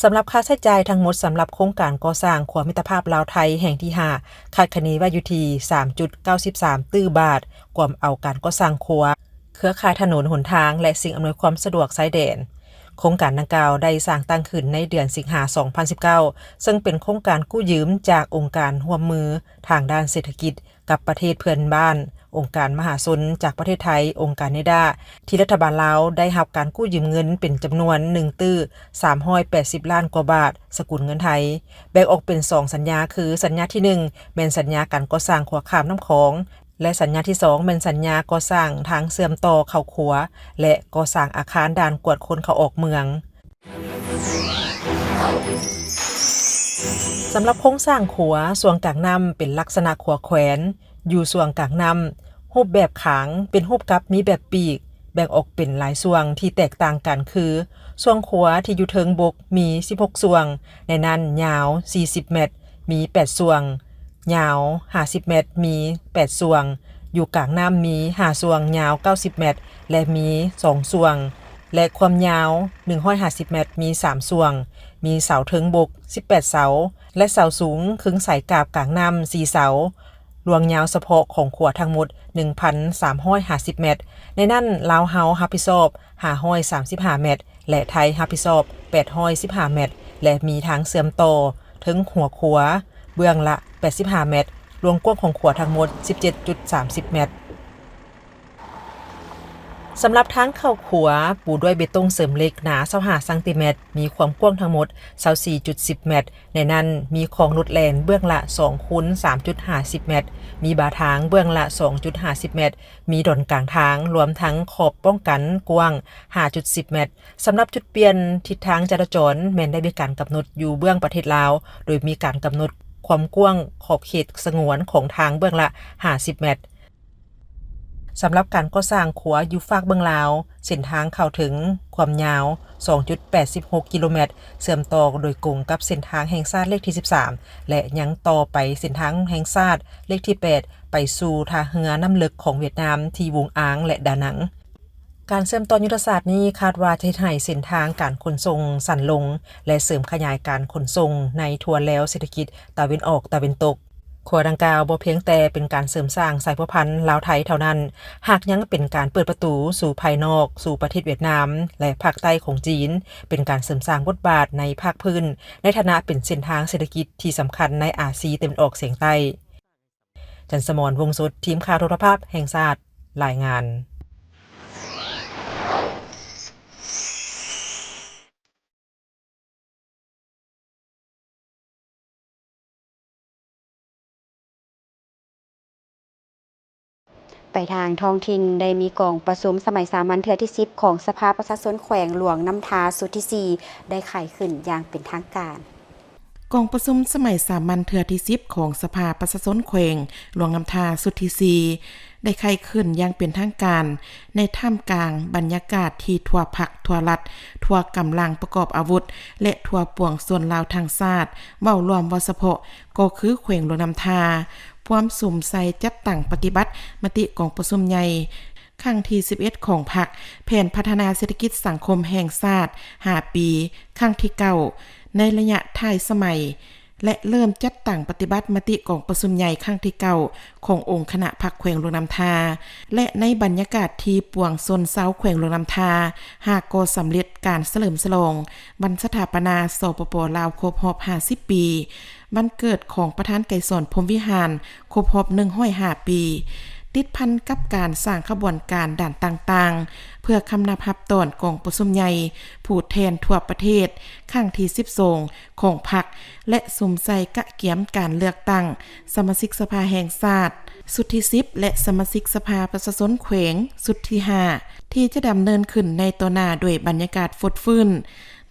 ສຳລັບຄ່າໃຊ້ຈ່າຍທັງໝົດສຳລັບໂຄງການກໍ່ສ້າງຂົວມິດຕະພາບລາວໄທແຫ່ງທີຫ້າ ຄາດຄະເນໄວ້ຢູ່ທີ່ສາມຈຸດເກົ້າສິບສາມຕື້ບາດ, ກວມເອົາການກໍ່ສ້າງຂົວ, ເຄືອຂ່າຍຖະໜົນຫົນທາງ ແລະ ສິ່ງອຳນວຍຄວາມສະດວກຊາຍແດນ. ໂຄງການດັ່ງກ່າວໄດ້ສ້າງຕັ້ງຂຶ້ນໃນເດືອນສິງຫາ ສອງພັນສິບເກົ້າ ເຊິ່ງເປັນໂຄງການກູ້ຢືມຈາກອົງການຮ່ວມມືທາງດ້ານເສດຖະກິດ ກັບປະເທດເພື່ອນບ້ານ, ອົງການມະຫາຊົນຈາກປະເທດໄທ, ອົງການເນດາ ທີ່ລັດຖະບານລາວໄດ້ຮັບການກູ້ຢືມເງິນເປັນຈຳນວນໜຶ່ງຕື້ສາມຮ້ອຍແປດສິບລ້ານກວ່າບາດ ສະກຸນເງິນໄທ, ແບ່ງອອກເປັນສອງສັນຍາ ຄື ສັນຍາທີໜຶ່ງ ແມ່ນສັນຍາການກໍ່ສ້າງຂົວຂ້າມນ້ຳຂອງ ແລະ ສັນຍາທີສອງ ແມ່ນສັນຍາກໍ່ສ້າງທາງເຊື່ອມຕໍ່ເຂົ້າຂົວ ແລະ ກໍ່ສ້າງອາຄານດ່ານກວດຄົນເຂົ້າອອກເມືອງ. ສຳລັບໂຄງສ້າງຂົວ, ຊ່ວງກາງນ້ຳເປັນລັກສະນະຂົວແຂວນ ຢູ່ຊ່ວງກາງນ້ຳ, ຮູບແບບຂາງເປັນຮູບກັບມີແບບປີກ, ແບ່ງອອກເປັນຫຼາຍຊ່ວງທີ່ແຕກຕ່າງກັນຄື ຊ່ວງຂົວທີ່ຢູ່ເທິງບົກມີສິບຫົກຊ່ວງ, ໃນນັ້ນຍາວສີ່ສິບແມັດ, ມີແປດຊ່ວງ, ຍາວຫ້າສິບແມັດ, ມີແປດຊ່ວງ, ຢູ່ກາງນ້ຳມີຫ້າຊ່ວງ, ຍາວເກົ້າສິບແມັດ ແລະ ມີສອງຊ່ວງ ແລະ ຄວາມຍາວໜຶ່ງຮ້ອຍຫ້າສິບແມັດ, ມີສາມຊ່ວງ, ມີເສົາເທິງບົກສິບແປດເສົາ ແລະ ເສົາສູງຄຶງສາຍກາບກາງນ້ຳສີ່ເສົາ, ລວງຍາວສະເພາະຂອງຂົວທັງໝົດໜຶ່ງພັນສາມຮ້ອຍຫ້າສິບແມັດ, ໃນນັ້ນລາວເຮົາຮັບຜິດຊອບຫ້າຮ້ອຍສາມສິບຫ້າແມັດ ແລະ ໄທຮັບຜິດຊອບແປດຮ້ອຍສິບຫ້າແມັດ ແລະ ມີທາງເຊື່ອມຕໍ່ເທິງຫົວຂົວເບື້ອງລະແປດສິບຫ້າແມັດ, ລວງກວ້າງຂອງຂົວທັງໝົດສິບເຈັດຈຸດສາມສິບແມັດ. ສຳລັບທາງເຂົ້າຂົວ ປູດ້ວຍເບຕົງເສີມເຫຼັກໜາຊາວຫ້າຊັງຕີແມັດ, ມີຄວາມກວ້າງທັງໝົດຊາວສີ່ຈຸດສິບແມັດ, ໃນນັ້ນມີຂອງໂລດແລ່ນເບື້ອງລະສອງຄູນສາມຈຸດຫ້າສິບແມັດ, ມີບາທາງເບື້ອງລະສອງຈຸດຫ້າສິບແມັດ, ມີດອນກາງທາງ ລວມທັງຂອບປ້ອງກັນກວ້າງຫ້າຈຸດສິບແມັດ. ສຳລັບຈຸດປ່ຽນທິດທາງຈະລາຈອນ ແມ່ນໄດ້ມີການກຳນົດຢູ່ເບື້ອງປະເທດລາວ, ໂດຍມີການກຳນົດຄວາມກວ້າງຂອບເຂດສະຫງວນຂອງທາງເບື້ອງລະຫ້າສິບແມັດ. ສຳລັບການກໍ່ສ້າງຂົວຢູ່ຟາກເບື້ອງລາວ, ເສັ້ນທາງເຂົ້າເຖິງຄວາມຍາວສອງຈຸດແປດສິບຫົກກິໂລແມັດ, ເຊື່ອມຕໍ່ໂດຍກົງກັບເສັ້ນທາງແຫ່ງຊາດເລກທີສິບສາມ ແລະ ຍັງຕໍ່ໄປເສັ້ນທາງແຫ່ງຊາດເລກທີແປດ ໄປສູ່ທ່າເຮືອນ້ຳເລິກຂອງຫວຽດນາມທີ່ຫວຸງອາງ ແລະ ດານັງ. ການເຊື່ອມຕໍ່ຍຸດທະສາດນີ້ຄາດວ່າຈະເຮັດໃຫ້ເສັ້ນທາງການຂົນສົ່ງສັ້ນລົງ ແລະ ເສີມຂະຫຍາຍການຂົນສົ່ງໃນທົ່ວແລວເສດຖະກິດຕາເວັນອອກຕາເວັນຕົກ. ໂຄ ຂົວດັ່ງກ່າວບໍ່ພຽງແຕ່ເປັນການເສີມສ້າງສາຍພົວພັນລາວ-ໄທເທົ່ານັ້ນ, ຫາກຍັງເປັນການເປີດປະຕູສູ່ພາຍນອກ, ສູ່ປະເທດຫວຽດນາມ ແລະ ພາກໃຕ້ຂອງຈີນ, ເປັນການເສີມສ້າງບົດບາດໃນພາກພື້ນ ໃນຖານະເປັນເສັ້ນທາງເສດຖະກິດທີ່ສຳຄັນໃນອາຊີຕາເວັນອອກສຽງໃຕ້. ຈັນສະໝອນ ວົງສົດ, ທີມຂ່າວໂທລະພາບແຫ່ງຊາດ, ລາຍງານ. ໄປທາງທ້ອງຖິ່ນ, ໄດ້ມີກອງປະຊຸມສະໄໝສາມັນເທື່ອທີສິບ ຂອງສະພາປະຊາຊົນແຂວງຫຼວງນ້ຳທາຊຸດທີສີ່ ໄດ້ໄຂຂຶ້ນຢ່າງເປັນທາງການ. ກອງປະຊຸມສະໄໝສາມັນເທື່ອທີສິບ ຂອງສະພາປະຊາຊົນແຂວງຫຼວງນ້ຳທາຊຸດທີສີ່ ໄດ້ໄຂຂຶ້ນຢ່າງເປັນທາງການ ໃນທ່າມກາງບັນຍາກາດທີ່ທົ່ວພັກ, ທົ່ວລັດ, ທົ່ວກຳລັງປະກອບອາວຸດ ແລະ ທົ່ວປວງຊົນລາວທັງຊາດ ເວົ້າລວມ, ເວົ້າສະເພາະກໍຄືແຂວງຫຼວງນ້ຳທາ ພວມສຸມໃສ່ຈັດຕັ້ງປະຕິບັດມະຕິກອງປະຊຸມໃຫຍ່ ຄັ້ງທີສິບເອັດ ຂອງພັກ, ແຜນພັດທະນາເສດຖະກິດສັງຄົມແຫ່ງຊາດຫ້າປີ ຄັ້ງທີເກົ້າ ໃນໄລຍະທ້າຍສະໄໝ ແລະ ເລີ່ມຈັດຕັ້ງປະຕິບັດມະຕິກອງປະຊຸມໃຫຍ່ຄັ້ງທີເກົ້າ ຂອງອົງຄະນະພັກແຂວງຫຼວງນ້ຳທາ ແລະ ໃນບັນຍາກາດທີ່ປວງຊົນຊາວແຂວງຫຼວງນ້ຳທາ ຫາກໍສຳເລັດການສະເຫຼີມສະຫຼອງວັນສະຖາປະນາ ສປປ ລາວ ຄົບຮອບຫ້າສິບປີ, ວັນເກີດຂອງປະທານໄກສອນ ພົມວິຫານ ຄົບຮອບໜຶ່ງຮ້ອຍຫ້າປີ, ຕິດພັນກັບການສ້າງຂະບວນການດ້ານຕ່າງໆ ເພື່ອຄຳນັບຮັບຕອນກອງປະຊຸມໃຫຍ່ຜູ້ແທນທົ່ວປະເທດ ຄັ້ງທີສິບສອງ ຂອງພັກ ແລະ ສຸມໃສ່ກະກຽມການເລືອກຕັ້ງສະມາຊິກສະພາແຫ່ງຊາດຊຸດທີສິບ ແລະ ສະມາຊິກສະພາປະຊາຊົນແຂວງຊຸດທີຫ້າ ທີ່ຈະດຳເນີນຂຶ້ນໃນຕໍ່ໜ້າດ້ວຍບັນຍາກາດຟົດຟື້ນ.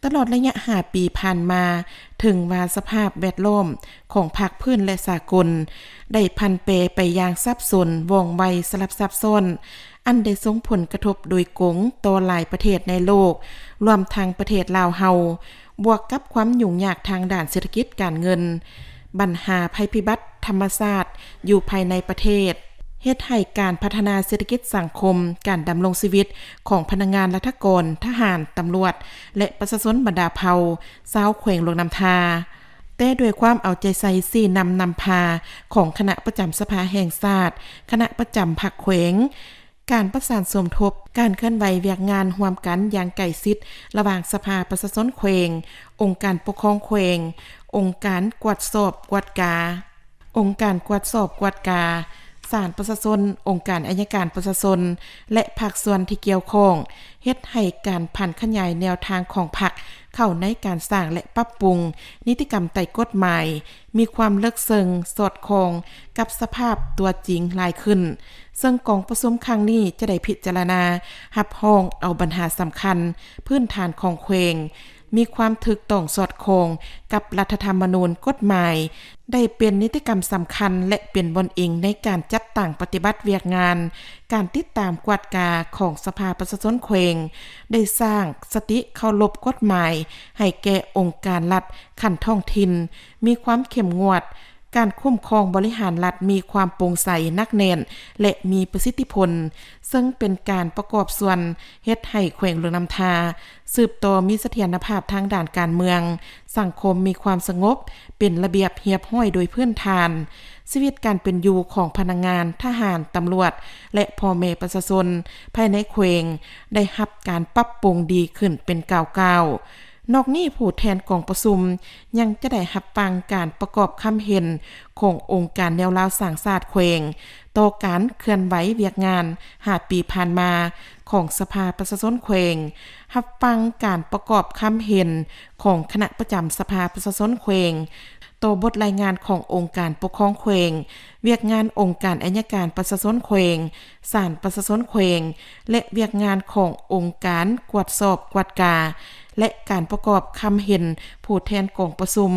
ຕະຫຼອດໄລຍະຫ້າປີຜ່ານມາ, ເຖິງວ່າສະພາບແວດລ້ອມຂອງພາກພື້ນ ແລະ ສາກົນ ໄດ້ຜັນແປໄປຢ່າງສັບສົນ, ວ່ອງໄວ, ສະຫຼັບຊັບຊ້ອນ, ອັນໄດ້ສົ່ງຜົນກະທົບໂດຍກົງຕໍ່ຫຼາຍປະເທດໃນໂລກ, ລວມທັງປະເທດລາວເຮົາ, ບວກກັບຄວາມຫຍຸ້ງຍາກທາງດ້ານເສດຖະກິດການເງິນ, ບັນຫາໄພພິບັດທຳມະຊາດຢູ່ພາຍໃນປະເທດ, ເຮັດໃຫ້ການພັດທະນາເສດຖະກິດສັງຄົມ, ການດຳລົງຊີວິດຂອງພະນັກງານລັດຖະກອນ, ທະຫານ, ຕຳຫຼວດ ແລະ ປະຊາຊົນບັນດາເຜົ່າຊາວແຂວງຫຼວງນ້ຳທາ, ແຕ່ດ້ວຍຄວາມເອົາໃຈໃສ່ຊີ້ນຳນຳພາຂອງຄະນະປະຈຳສະພາແຫ່ງຊາດ, ຄະນະປະຈຳພັກແຂວງ, ການປະສານສົມທົບ, ການເຄື່ອນໄຫວວຽກງານຮ່ວມກັນຢ່າງໃກ້ຊິດລະຫວ່າງສະພາປະຊາຊົນແຂວງ, ອົງການປົກຄອງແຂວງ, ອົງການກວດສອບກວດກາ, ອົງການກວດສອບກວດກາ, ສານປະຊາຊົນ, ອົງການໄອຍະການປະຊາຊົນ ແລະ ພາກສ່ວນທີ່ກ່ຽວຂ້ອງ, ເຮັດໃຫ້ການຜັນຂະຫຍາຍແນວທາງຂອງພັກເຂົ້າໃນການສ້າງ ແລະ ປັບປຸງນິຕິກຳໃຕ້ກົດໝາຍ ມີຄວາມເລິກເຊິ່ງສອດຄ່ອງກັບສະພາບຕົວຈິງຫຼາຍຂຶ້ນ, ເຊິ່ງກອງປະຊຸມຄັ້ງນີ້ຈະໄດ້ພິຈາລະນາຮັບຮອງເອົາບັນຫາສຳຄັນພື້ນຖານຂອງແຂວງ, ມີຄວາມຖືກຕ້ອງສອດຄ່ອງກັບລັດຖະທຳມະນູນ, ກົດໝາຍ, ໄດ້ເປັນນິຕິກຳສຳຄັນ ແລະ ເປັນບ່ອນອີງໃນການຈັດຕັ້ງປະຕິບັດວຽກງານ, ການຕິດຕາມກວດກາຂອງສະພາປະຊາຊົນແຂວງ, ໄດ້ສ້າງສະຕິເຄົາລົບກົດໝາຍໃຫ້ແກ່ອົງການລັດຂັ້ນທ້ອງຖິ່ນ, ມີຄວາມເຂັ້ມງວດ, ການຄຸ້ມຄອງບໍລິຫານລັດມີຄວາມໂປ່ງໃສ, ໜັກແໜ້ນ ແລະ ມີປະສິດທິຜົນ, ເຊິ່ງເປັນການປະກອບສ່ວນເຮັດໃຫ້ແຂວງຫຼວງນ້ຳທາ ສືບຕໍ່ມີສະຖຽນນະພາບທາງດ້ານການເມືອງ, ສັງຄົມມີຄວາມສະຫງົບ, ເປັນລະບຽບຮຽບຮ້ອຍໂດຍພື້ນຖານ, ຊີວິດການເປັນຢູ່ຂອງພະນັກງານ, ທະຫານ, ຕຳຫຼວດ ແລະ ພໍ່ແມ່ປະຊາຊົນພາຍໃນແຂວງໄດ້ຮັບການປັບປຸງດີຂຶ້ນເປັນກ້າວໆ. ນອກນີ້, ຜູ້ແທນກອງປະຊຸມຍັງຈະໄດ້ຮັບຟັງການປະກອບຄຳເຫັນຂອງອົງການແນວລາວສ້າງຊາດແຂວງ ຕໍ່ການເຄື່ອນໄຫວວຽກງານຫ້າປີຜ່ານມາຂອງສະພາປະຊາຊົນແຂວງ, ຮັບຟັງການປະກອບຄຳເຫັນຂອງຄະນະປະຈຳສະພາປະຊາຊົນແຂວງ ຕໍ່ບົດລາຍງານຂອງອົງການປົກຄອງແຂວງ, ວຽກງານອົງການໄອຍະການປະຊາຊົນແຂວງ, ສານປະຊາຊົນແຂວງ ແລະ ວຽກງານຂອງອົງການກວດສອບກວດກາ ແລະ ການປະກອບຄຳເຫັນຜູ້ແທນກອງປະຊຸມ,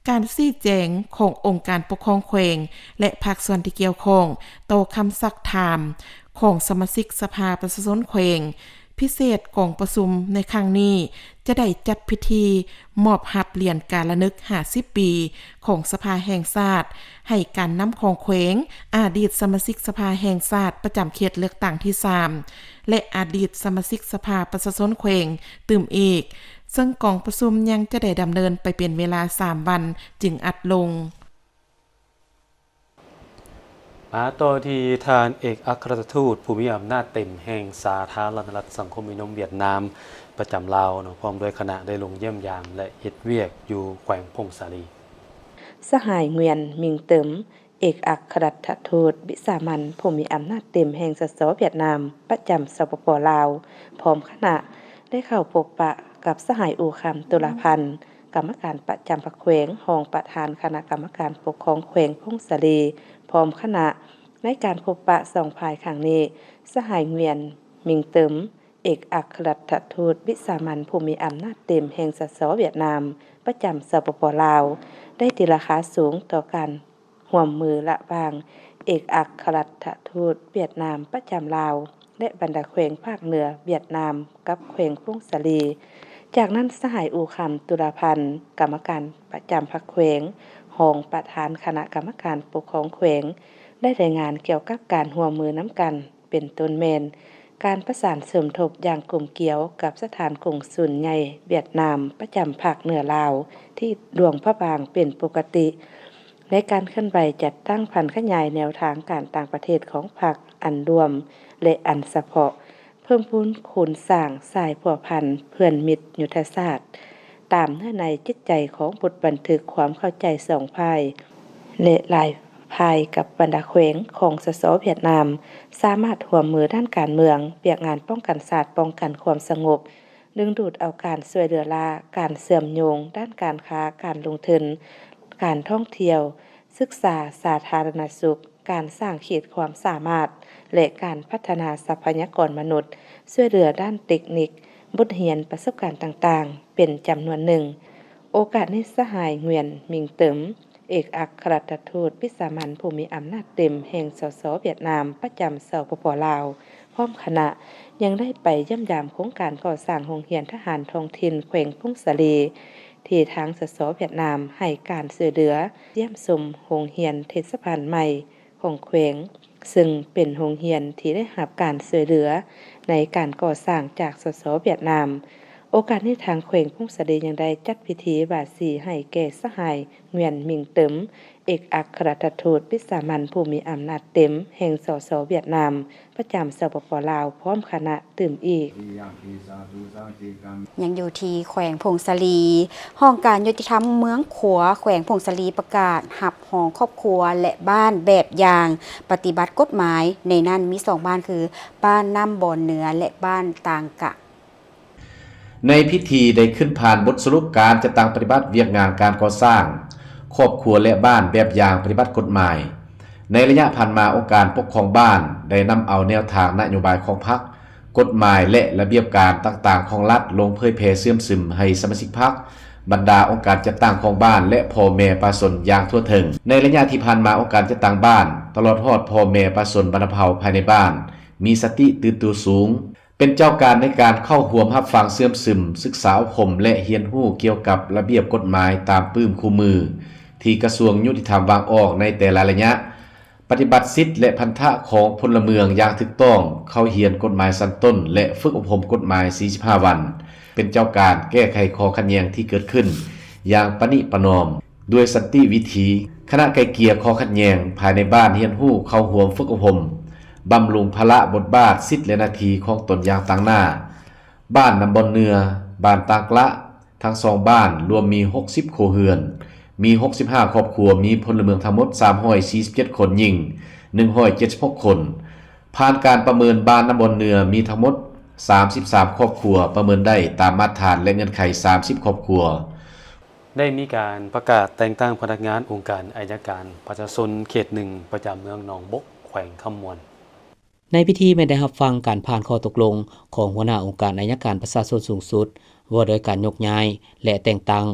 ການຊີ້ແຈງຂອງອົງການປົກຄອງແຂວງ ແລະ ພາກສ່ວນທີ່ກ່ຽວຂ້ອງຕໍ່ຄຳຊັກຖາມຂອງສະມາຊິກສະພາປະຊາຊົນແຂວງ. ພິເສດກອງປະຊຸມໃນຄັ້ງນີ້ຈະໄດ້ຈັດພິທີມອບຮັບຫຼຽນກາລະນຶກຫ້າສິບປີຂອງສະພາແຫ່ງຊາດ ໃຫ້ການນຳຂອງແຂວງ, ອະດີດສະມາຊິກສະພາແຫ່ງຊາດປະຈຳເຂດເລືອກຕັ້ງທີສາມ ແລະ ອະດີດສະມາຊິກສະພາປະຊາຊົນແຂວງຕື່ມອີກ, ເຊິ່ງກອງປະຊຸມຍັງຈະໄດ້ດຳເນີນໄປເປັນເວລາສາມວັນຈຶ່ງອັດລົງ. ມາຕໍ່ທີ່ທ່ານເອກອັກຄະລັດຖະທູດຜູ້ມີອຳນາດເຕັມແຫ່ງສາທາລະນະລັດສັງຄົມນິຍົມຫວຽດນາມປະຈຳລາວເນາະ ພ້ອມດ້ວຍຄະນະໄດ້ລົງຢ້ຽມຢາມ ແລະ ເຮັດວຽກຢູ່ແຂວງຜົ້ງສາລີ. ສະຫາຍ ງວຽນ ມິງເຕີມ ເອກອັກຄະລັດຖະທູດວິສາມັນຜູ້ມີອຳນາດເຕັມແຫ່ງ ສສ ຫວຽດນາມ ປະຈຳ ສປປ ລາວ ພ້ອມຄະນະ ໄດ້ເຂົ້າພົບປະກັບສະຫາຍ ອູຄຳ ຕຸລາພັນ ກຳມະການປະຈຳພັກແຂວງ, ຮອງປະທານຄະນະກຳມະການປົກຄອງແຂວງຜົ້ງສາລີ ພ້ອມຄະນະ. ໃນການພົບປະສອງຝ່າຍຄັ້ງນີ້, ສະຫາຍ ງວຽນ ມິງເຕີມ ເອກອັກຄະລັດຖະທູດວິສາມັນຜູ້ມີອຳນາດເຕັມແຫ່ງ ສສ ຫວຽດນາມ ປະຈຳ ສປປ ລາວ ໄດ້ຕີລາຄາສູງຕໍ່ການຮ່ວມມືລະຫວ່າງເອກອັກຄະລັດຖະທູດຫວຽດນາມປະຈຳລາວ ແລະ ບັນດາແຂວງພາກເໜືອຫວຽດນາມກັບແຂວງຜົ້ງສາລີ. ຈາກນັ້ນ ສະຫາຍ ອູຄຳ ຕຸລາພັນ ກຳມະການປະຈຳພັກແຂວງ, ຮອງປະທານຄະນະກຳມະການປົກຄອງແຂວງ ໄດ້ລາຍງານກ່ຽວກັບການຮ່ວມມືນຳກັນ ເປັນຕົ້ນແມ່ນການປະສານສົມທົບຢ່າງກົມກຽວກັບສະຖານກົງສຸນໃຫຍ່ຫວຽດນາມປະຈຳພາກເໜືອລາວ ທີ່ຫຼວງພະບາງເປັນປົກກະຕິ, ໃນການເຄື່ອນໄຫວຈັດຕັ້ງຜັນຂະຫຍາຍແນວທາງການຕ່າງປະເທດຂອງພັກອັນລວມ ແລະ ອັນສະເພາະ, ເພີ່ມພູນໂຄງສ້າງສາຍພົວພັນເພື່ອນມິດຍຸດທະສາດ ຕາມເນື້ອໃນຈິດໃຈຂອງບົດບັນທຶກຄວາມເຂົ້າໃຈສອງຝ່າຍ ແລະ ຫຼາຍ ພາຍກັບບັນດາແຂວງຂອງ ສສ ຫວຽດນາມ ສາມາດຮ່ວມມືດ້ານການເມືອງ, ວຽກງານປ້ອງກັນຊາດ, ປ້ອງກັນຄວາມສະຫງົບ, ດຶງດູດເອົາການຊ່ວຍເຫຼືອລ້າ, ການເຊື່ອມໂຍງດ້ານການຄ້າ, ການລົງທຶນ, ການທ່ອງທ່ຽວ, ສຶກສາ, ສາທາລະນະສຸກ, ການສ້າງຂີດຄວາມສາມາດ ແລະ ການພັດທະນາຊັບພະຍາກອນມະນຸດ, ຊ່ວຍເຫຼືອດ້ານເຕັກນິກ, ບົດຮຽນປະສົບການຕ່າງໆ ເປັນຈຳນວນໜຶ່ງ. ໂອກາດນີ້ ສະຫາຍ ງວຽນ ມິງເຕີມ ເອກອັກຄະລັດຖະທູດວິສາມັນຜູ້ມີອຳນາດເຕັມແຫ່ງ ສສ ຫວຽດນາມ ປະຈຳ ສປປ ລາວ ພ້ອມຄະນະ ຍັງໄດ້ໄປຢ້ຽມຢາມໂຄງການກໍ່ສ້າງໂຮງຮຽນທະຫານທ້ອງຖິ່ນແຂວງຜົ້ງສາລີ ທີ່ທາງ ສສ ຫວຽດນາມ ໃຫ້ການຊ່ວຍເຫຼືອຢ້ຽມຊົມໂຮງຮຽນເທດສະບານໃໝ່ ຂອງແຂວງ, ເຊິ່ງເປັນໂຮງຮຽນທີ່ໄດ້ຮັບການຊ່ວຍເຫຼືອໃນການກໍ່ສ້າງຈາກ ສສ ຫວຽດນາມ. ໂອກາດນີ້ ທາງແຂວງຜົ້ງສາລີຍັງໄດ້ຈັດພິທີບາສີໃຫ້ແກ່ສະຫາຍ ງວຽນ ມິງເຕີມ ເອກອັກຄະລັດຖະທູດວິສາມັນຜູ້ມີອຳນາດເຕັມແຫ່ງ ສສ ຫວຽດນາມ ປະຈຳ ສປປ ລາວ ພ້ອມຄະນະຕື່ມອີກ. ຍັງຢູ່ທີ່ແຂວງຜົ້ງສາລີ, ຫ້ອງການຍຸຕິທຳເມືອງຂວາ ແຂວງຜົ້ງສາລີ ປະກາດຮັບຮອງຄອບຄົວ ແລະ ບ້ານແບບຢ່າງປະຕິບັດກົດໝາຍ, ໃນນັ້ນມີສອງບ້ານຄື ບ້ານນ້ຳບອນເໜືອ ແລະ ບ້ານຕາງກະ. ໃນພິທີໄດ້ຂຶ້ນຜ່ານບົດສະຫຼຸບການຈັດຕັ້ງປະຕິບັດວຽກງານການກໍ່ສ້າງຄອບຄົວ ແລະ ບ້ານແບບຢ່າງປະຕິບັດກົດໝາຍ. ໃນໄລຍະຜ່ານມາ, ອົງການປົກຄອງບ້ານໄດ້ນຳເອົາແນວທາງນະໂຍບາຍຂອງພັກ, ກົດໝາຍ ແລະ ລະບຽບການຕ່າງໆຂອງລັດລົງເຜີຍແຜ່ເຊື່ອມຊຶມໃຫ້ສະມາຊິກພັກ, ບັນດາອົງການຈັດຕັ້ງຂອງບ້ານ ແລະ ພໍ່ແມ່ປະຊາຊົນຢ່າງທົ່ວເຖິງ. ໃນໄລຍະທີ່ຜ່ານມາ, ອົງການຈັດຕັ້ງບ້ານ ຕະຫຼອດຮອດພໍ່ແມ່ປະຊາຊົນບັນດາເຜົ່າພາຍໃນບ້ານ ມີສະຕິຕື່ນໂຕສູງ, ເປັນເຈົ້າການໃນການເຂົ້າຮ່ວມຮັບຟັງເຊື່ອມຊຶມ, ສຶກສາອົບຮົມ ແລະ ຮຽນຮູ້ກ່ຽວກັບລະບຽບກົດໝາຍຕາມປຶ້ມຄູ່ມື ທີ່ກະຊວງຍຸຕິທຳວາງອອກໃນແຕ່ລະໄລຍະ, ປະຕິບັດສິດ ແລະ ພັນທະຂອງພົນລະເມືອງຢ່າງຖືກຕ້ອງ, ເຂົ້າຮຽນກົດໝາຍຊັ້ນຕົ້ນ ແລະ ຝຶກອົບຮົມກົດໝາຍສີ່ສິບຫ້າວັນ, ເປັນເຈົ້າການແກ້ໄຂຂໍ້ຂັດແຍ່ງທີ່ເກີດຂຶ້ນຢ່າງປະນີປະນອມ. ດ້ວຍສັນຕິວິທີ, ຄະນະໄກ່ເກ່ຍຂໍ້ຂັດແຍ່ງພາຍໃນບ້ານຮຽນຮູ້ເຂົ້າຮ່ວມຝຶກອົບຮົມ, ບຳລຸງພາລະບົດບາດ, ສິດ ແລະ ໜ້າທີ່ຂອງຕົນຢ່າງຕັ້ງໜ້າ. ບ້ານນ້ຳບ່ອນເໜືອ, ບ້ານຕາງກະ, ທັງສອງບ້ານລວມມີຫົກສິບຄົວເຮືອນ, ມີຫົກສິບຫ້າຄອບຄົວ, ມີພົນລະເມືອງທັງໝົດສາມຮ້ອຍສີ່ສິບເຈັດຄົນ, ຍິງໜຶ່ງຮ້ອຍເຈັດສິບຫົກຄົນ. ຜ່ານການປະເມີນ, ບ້ານນ້ຳບ່ອນເໜືອມີທັງໝົດສາມສິບສາມຄອບຄົວ, ປະເມີນໄດ້ຕາມມາດຖານ ແລະ ເງື່ອນໄຂສາມສິບຄອບຄົວ. ໄດ້ມີການປະກາດແຕ່ງຕັ້ງພະນັກງານອົງການໄອຍະການປະຊາຊົນເຂດໜຶ່ງ ປະຈຳເມືອງໜອງບົກ ແຂວງຄຳມ່ວນ. ໃນພິທີແມ່ນໄດ້ຮັບຟັງການຜ່ານຂໍ້ຕົກລົງຂອງຫົວໜ້າອົງການໄອຍະການປະຊາຊົນສູງສຸດ ວ່າດ້ວຍການຍົກຍ້າຍ ແລະ ແຕ່ງຕັ້ງ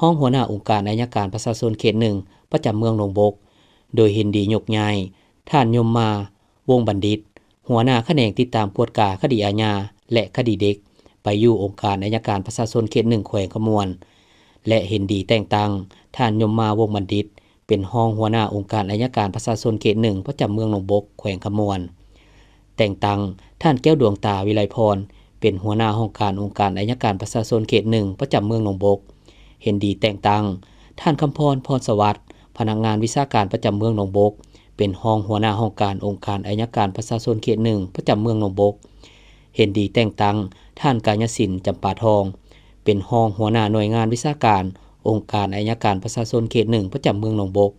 ຮອງຫົວໜ້າອົງການໄອຍະການປະຊາຊົນເຂດໜຶ່ງ ປະຈຳເມືອງໜອງບົກ, ໂດຍເຫັນດີຍົກຍ້າຍທ່ານ ຍົມມາ ວົງບັນດິດ ຫົວໜ້າຂະແໜງຕິດຕາມກວດກາຄະດີອາຍາ ແລະ ຄະດີເດັກ ໄປຢູ່ອົງການໄອຍະການປະຊາຊົນເຂດໜຶ່ງ ແຂວງຄຳມ່ວນ ແລະ ເຫັນດີແຕ່ງຕັ້ງທ່ານ ຍົມມາ ວົງບັນດິດ ເປັນຮອງຫົວໜ້າອົງການໄອຍະການປະຊາຊົນເຂດໜຶ່ງ ປະຈຳເມືອງໜອງບົກ ແຂວງຄຳມ່ວນ, ແຕ່ງຕັ້ງທ່ານ ແກ້ວດວງຕາ ວິໄລພອນ ເປັນຫົວໜ້າຫ້ອງການອົງການໄອຍະການປະຊາຊົນເຂດໜຶ່ງ ປະຈຳເມືອງໜອງບົກ, ເຫັນດີແຕ່ງຕັ້ງທ່ານ ຄຳພອນ ພອນສະຫວັດ ພະນັກງານວິຊາການປະຈຳເມືອງໜອງບົກ ເປັນຮອງຫົວໜ້າຫ້ອງການອົງການໄອຍະການປະຊາຊົນເຂດໜຶ່ງ ປະຈຳເມືອງໜອງບົກ. ເຫັນດີແຕ່ງຕັ້ງທ່ານ ກາຍະສິນ ຈຳປາທອງ ເປັນຮອງຫົວໜ້າໜ່ວຍງານວິຊາການອົງການໄອຍະການປະຊາຊົນເຂດໜຶ່ງ ປະຈຳເມືອງໜອງບົກ.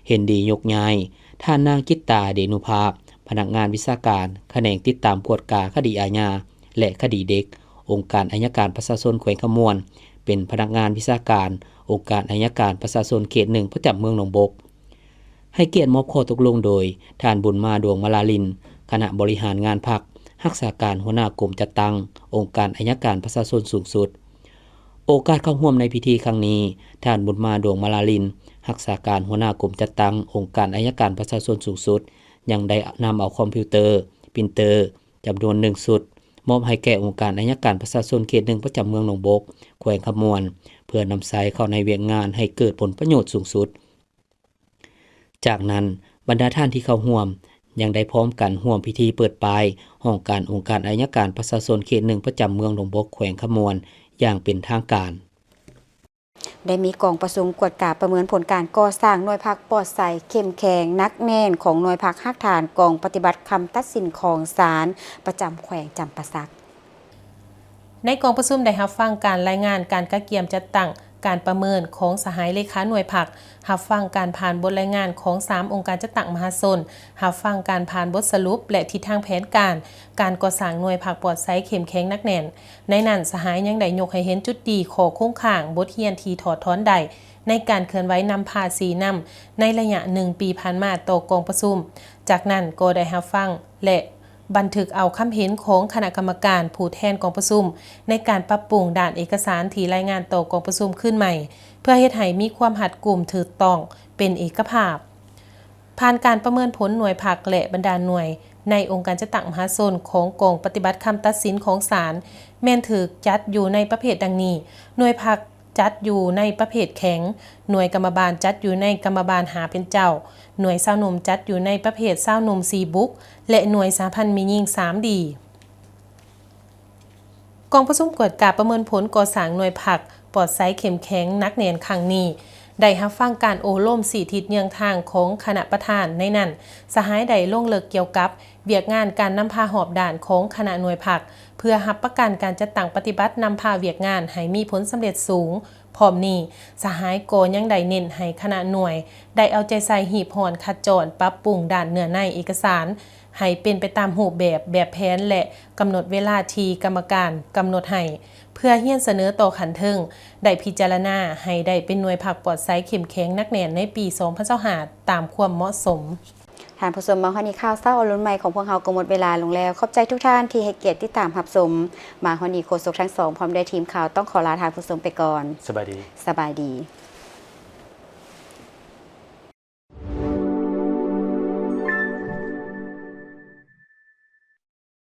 ເຫັນດີຍົກຍ້າຍທ່ານ ນາງ ຈິດຕາ ເດນຸພາບ ພະນັກງານວິຊາການຂະແໜງຕິດຕາມກວດກາຄະດີອາຍາ ແລະ ຄະດີເດັກ ອົງການໄອຍະການປະຊາຊົນແຂວງຄຳມ່ວນ ເປັນພະນັກງານວິຊາການອົງການໄອຍະການປະຊາຊົນເຂດໜຶ່ງ ປະຈຳເມືອງໜອງບົກ. ໃຫ້ກຽດມອບຂໍ້ຕົກລົງໂດຍ ທ່ານ ບຸນມາ ດວງມາລາລິນ ຄະນະບໍລິຫານງານພັກ, ຮັກສາການຫົວໜ້າກົມຈັດຕັ້ງອົງການໄອຍະການປະຊາຊົນສູງສຸດ. ໂອກາດເຂົ້າຮ່ວມໃນພິທີຄັ້ງນີ້, ທ່ານ ບຸນມາ ດວງມາລາລິນ ຮັກສາການຫົວໜ້າກົມຈັດຕັ້ງອົງການໄອຍະການປະຊາຊົນສູງສຸດ ຍັງໄດ້ນຳເອົາຄອມພິວເຕີ, ປຣິນເຕີ ຈຳນວນໜຶ່ງຊຸດ ມອບໃຫ້ແກ່ອົງການໄອຍະການປະຊາຊົນເຂດໜຶ່ງ ປະຈຳເມືອງໜອງບົກ, ແຂວງຄຳມ່ວນ ເພື່ອນຳໃຊ້ເຂົ້າໃນວຽກງານໃຫ້ເກີດຜົນປະໂຫຍດສູງສຸດ. ຈາກນັ້ນ, ບັນດາທ່ານທີ່ເຂົ້າຮ່ວມ ຍັງໄດ້ພ້ອມກັນຮ່ວມພິທີເປີດປ້າຍຫ້ອງການອົງການໄອຍະການປະຊາຊົນເຂດໜຶ່ງ ປະຈຳເມືອງໜອງບົກ, ແຂວງຄຳມ່ວນ ຢ່າງເປັນທາງການ. ໄດ້ມີກອງປະຊຸມກວດກາປະເມີນຜົນການກໍ່ສ້າງໜ່ວຍພັກປອດໃສ, ເຂັ້ມແຂງ, ໜັກແໜ້ນຂອງໜ່ວຍພັກຮາກຖານກອງປະຕິບັດຄຳຕັດສິນຂອງສານປະຈຳແຂວງຈຳປາສັກ. ໃນກອງປະຊຸມໄດ້ຮັບຟັງການລາຍງານການກະກຽມຈັດຕັ້ງການປະເມີນຂອງສະຫາຍເລຂາໜ່ວຍພັກ, ຮັບຟັງການຜ່ານບົດລາຍງານຂອງສາມອົງການຈັດຕັ້ງມະຫາຊົນ, ຮັບຟັງການຜ່ານບົດສະຫຼຸບ ແລະ ທິດທາງແຜນການ ການກໍ່ສ້າງໜ່ວຍພັກປອດໃສ, ເຂັ້ມແຂງ, ໜັກແໜ້ນ. ໃນນັ້ນ, ສະຫາຍຍັງໄດ້ຍົກໃຫ້ເຫັນຈຸດດີ, ຂໍ້ຄົງຄ້າງ, ບົດຮຽນທີ່ຖອດຖອນໄດ້ ໃນການເຄື່ອນໄຫວນຳພາຊີ້ນຳໃນໄລຍະໜຶ່ງປີຜ່ານມາຕໍ່ກອງປະຊຸມ. ຈາກນັ້ນກໍໄດ້ຮັບຟັງ ແລະ ບັນທຶກເອົາຄຳເຫັນຂອງຄະນະກຳມະການຜູ້ແທນກອງປະຊຸມ ໃນການປັບປຸງດ້ານເອກະສານທີ່ລາຍງານຕໍ່ກອງປະຊຸມຄືນໃໝ່ ເພື່ອເຮັດໃຫ້ມີຄວາມຮັດກຸມຖືກຕ້ອງເປັນເອກະພາບ. ຜ່ານການປະເມີນຜົນໜ່ວຍພັກ ແລະ ບັນດາໜ່ວຍໃນອົງການຈັດຕັ້ງມະຫາຊົນຂອງກອງປະຕິບັດຄຳຕັດສິນຂອງສານ ແມ່ນຖືກຈັດຢູ່ໃນປະເພດດັ່ງນີ້: ໜ່ວຍພັກ ຈັດຢູ່ໃນປະເພດແຂງ, ໜ່ວຍກຳມະບານຈັດຢູ່ໃນກຳມະບານຫ້າເປັນເຈົ້າ, ໜ່ວຍຊາວໜຸ່ມຈັດຢູ່ໃນປະເພດຊາວໜຸ່ມສີ່ບຸກ ແລະ ໜ່ວຍສະຫະພັນແມ່ຍິງສາມດີ. ກອງປະຊຸມກວດກາປະເມີນຜົນກໍ່ສ້າງໜ່ວຍພັກປອດໃສ, ເຂັ້ມແຂງ, ໜັກແໜ້ນຄັ້ງນີ້ ໄດ້ຮັບຟັງການໂອ້ລົມຊີ້ທິດເຍືອງທາງຂອງຄະນະປະທານ, ໃນນັ້ນ ສະຫາຍໄດ້ລົງເລິກກ່ຽວກັບວຽກງານການນຳພາຮອບດ້ານຂອງຄະນະໜ່ວຍພັກ ເພື່ອຮັບປະກັນການຈັດຕັ້ງປະຕິບັດນຳພາວຽກງານໃຫ້ມີຜົນສຳເລັດສູງ. ພ້ອມນີ້, ສະຫາຍກໍຍັງໄດ້ເນັ້ນໃຫ້ຄະນະໜ່ວຍໄດ້ເອົາໃຈໃສ່ຮີບຮ້ອນຄັດຈ້ອນ, ປັບປຸງດ້ານເນື້ອໃນເອກະສານໃຫ້ເປັນໄປຕາມຮູບແບບ, ແບບແຜນ ແລະ ກຳນົດເວລາທີ່ກຳມະການກຳນົດໃຫ້ ເພື່ອຮຽນສະເໜີຕໍ່ຂັ້ນເທິງໄດ້ພິຈາລະນາໃຫ້ໄດ້ເປັນໜ່ວຍພັກປອດໃສ, ເຂັ້ມແຂງ, ໜັກແໜ້ນໃນປີສອງພັນຊາວຫ້າ ຕາມຄວາມເໝາະສົມ. ທ່ານຜູ້ຊົມ, ມາຮອດນີ້ຂ່າວເຊົ້າອະລຸນໃໝ່ຂອງພວກເຮົາກໍໝົດເວລາລົງແລ້ວ. ຂອບໃຈທຸກທ່ານທີ່ໃຫ້ກຽດຕິດຕາມຮັບຊົມ. ມາຮອດນີ້ໂຄສົກທັງສອງ ພ້ອມດ້ວຍທີມຂ່າວ ຕ້ອງຂໍລາທ່ານຜູ້ຊົມໄປກ່ອນ. ສະບາຍດີ. ສະບາຍດີ.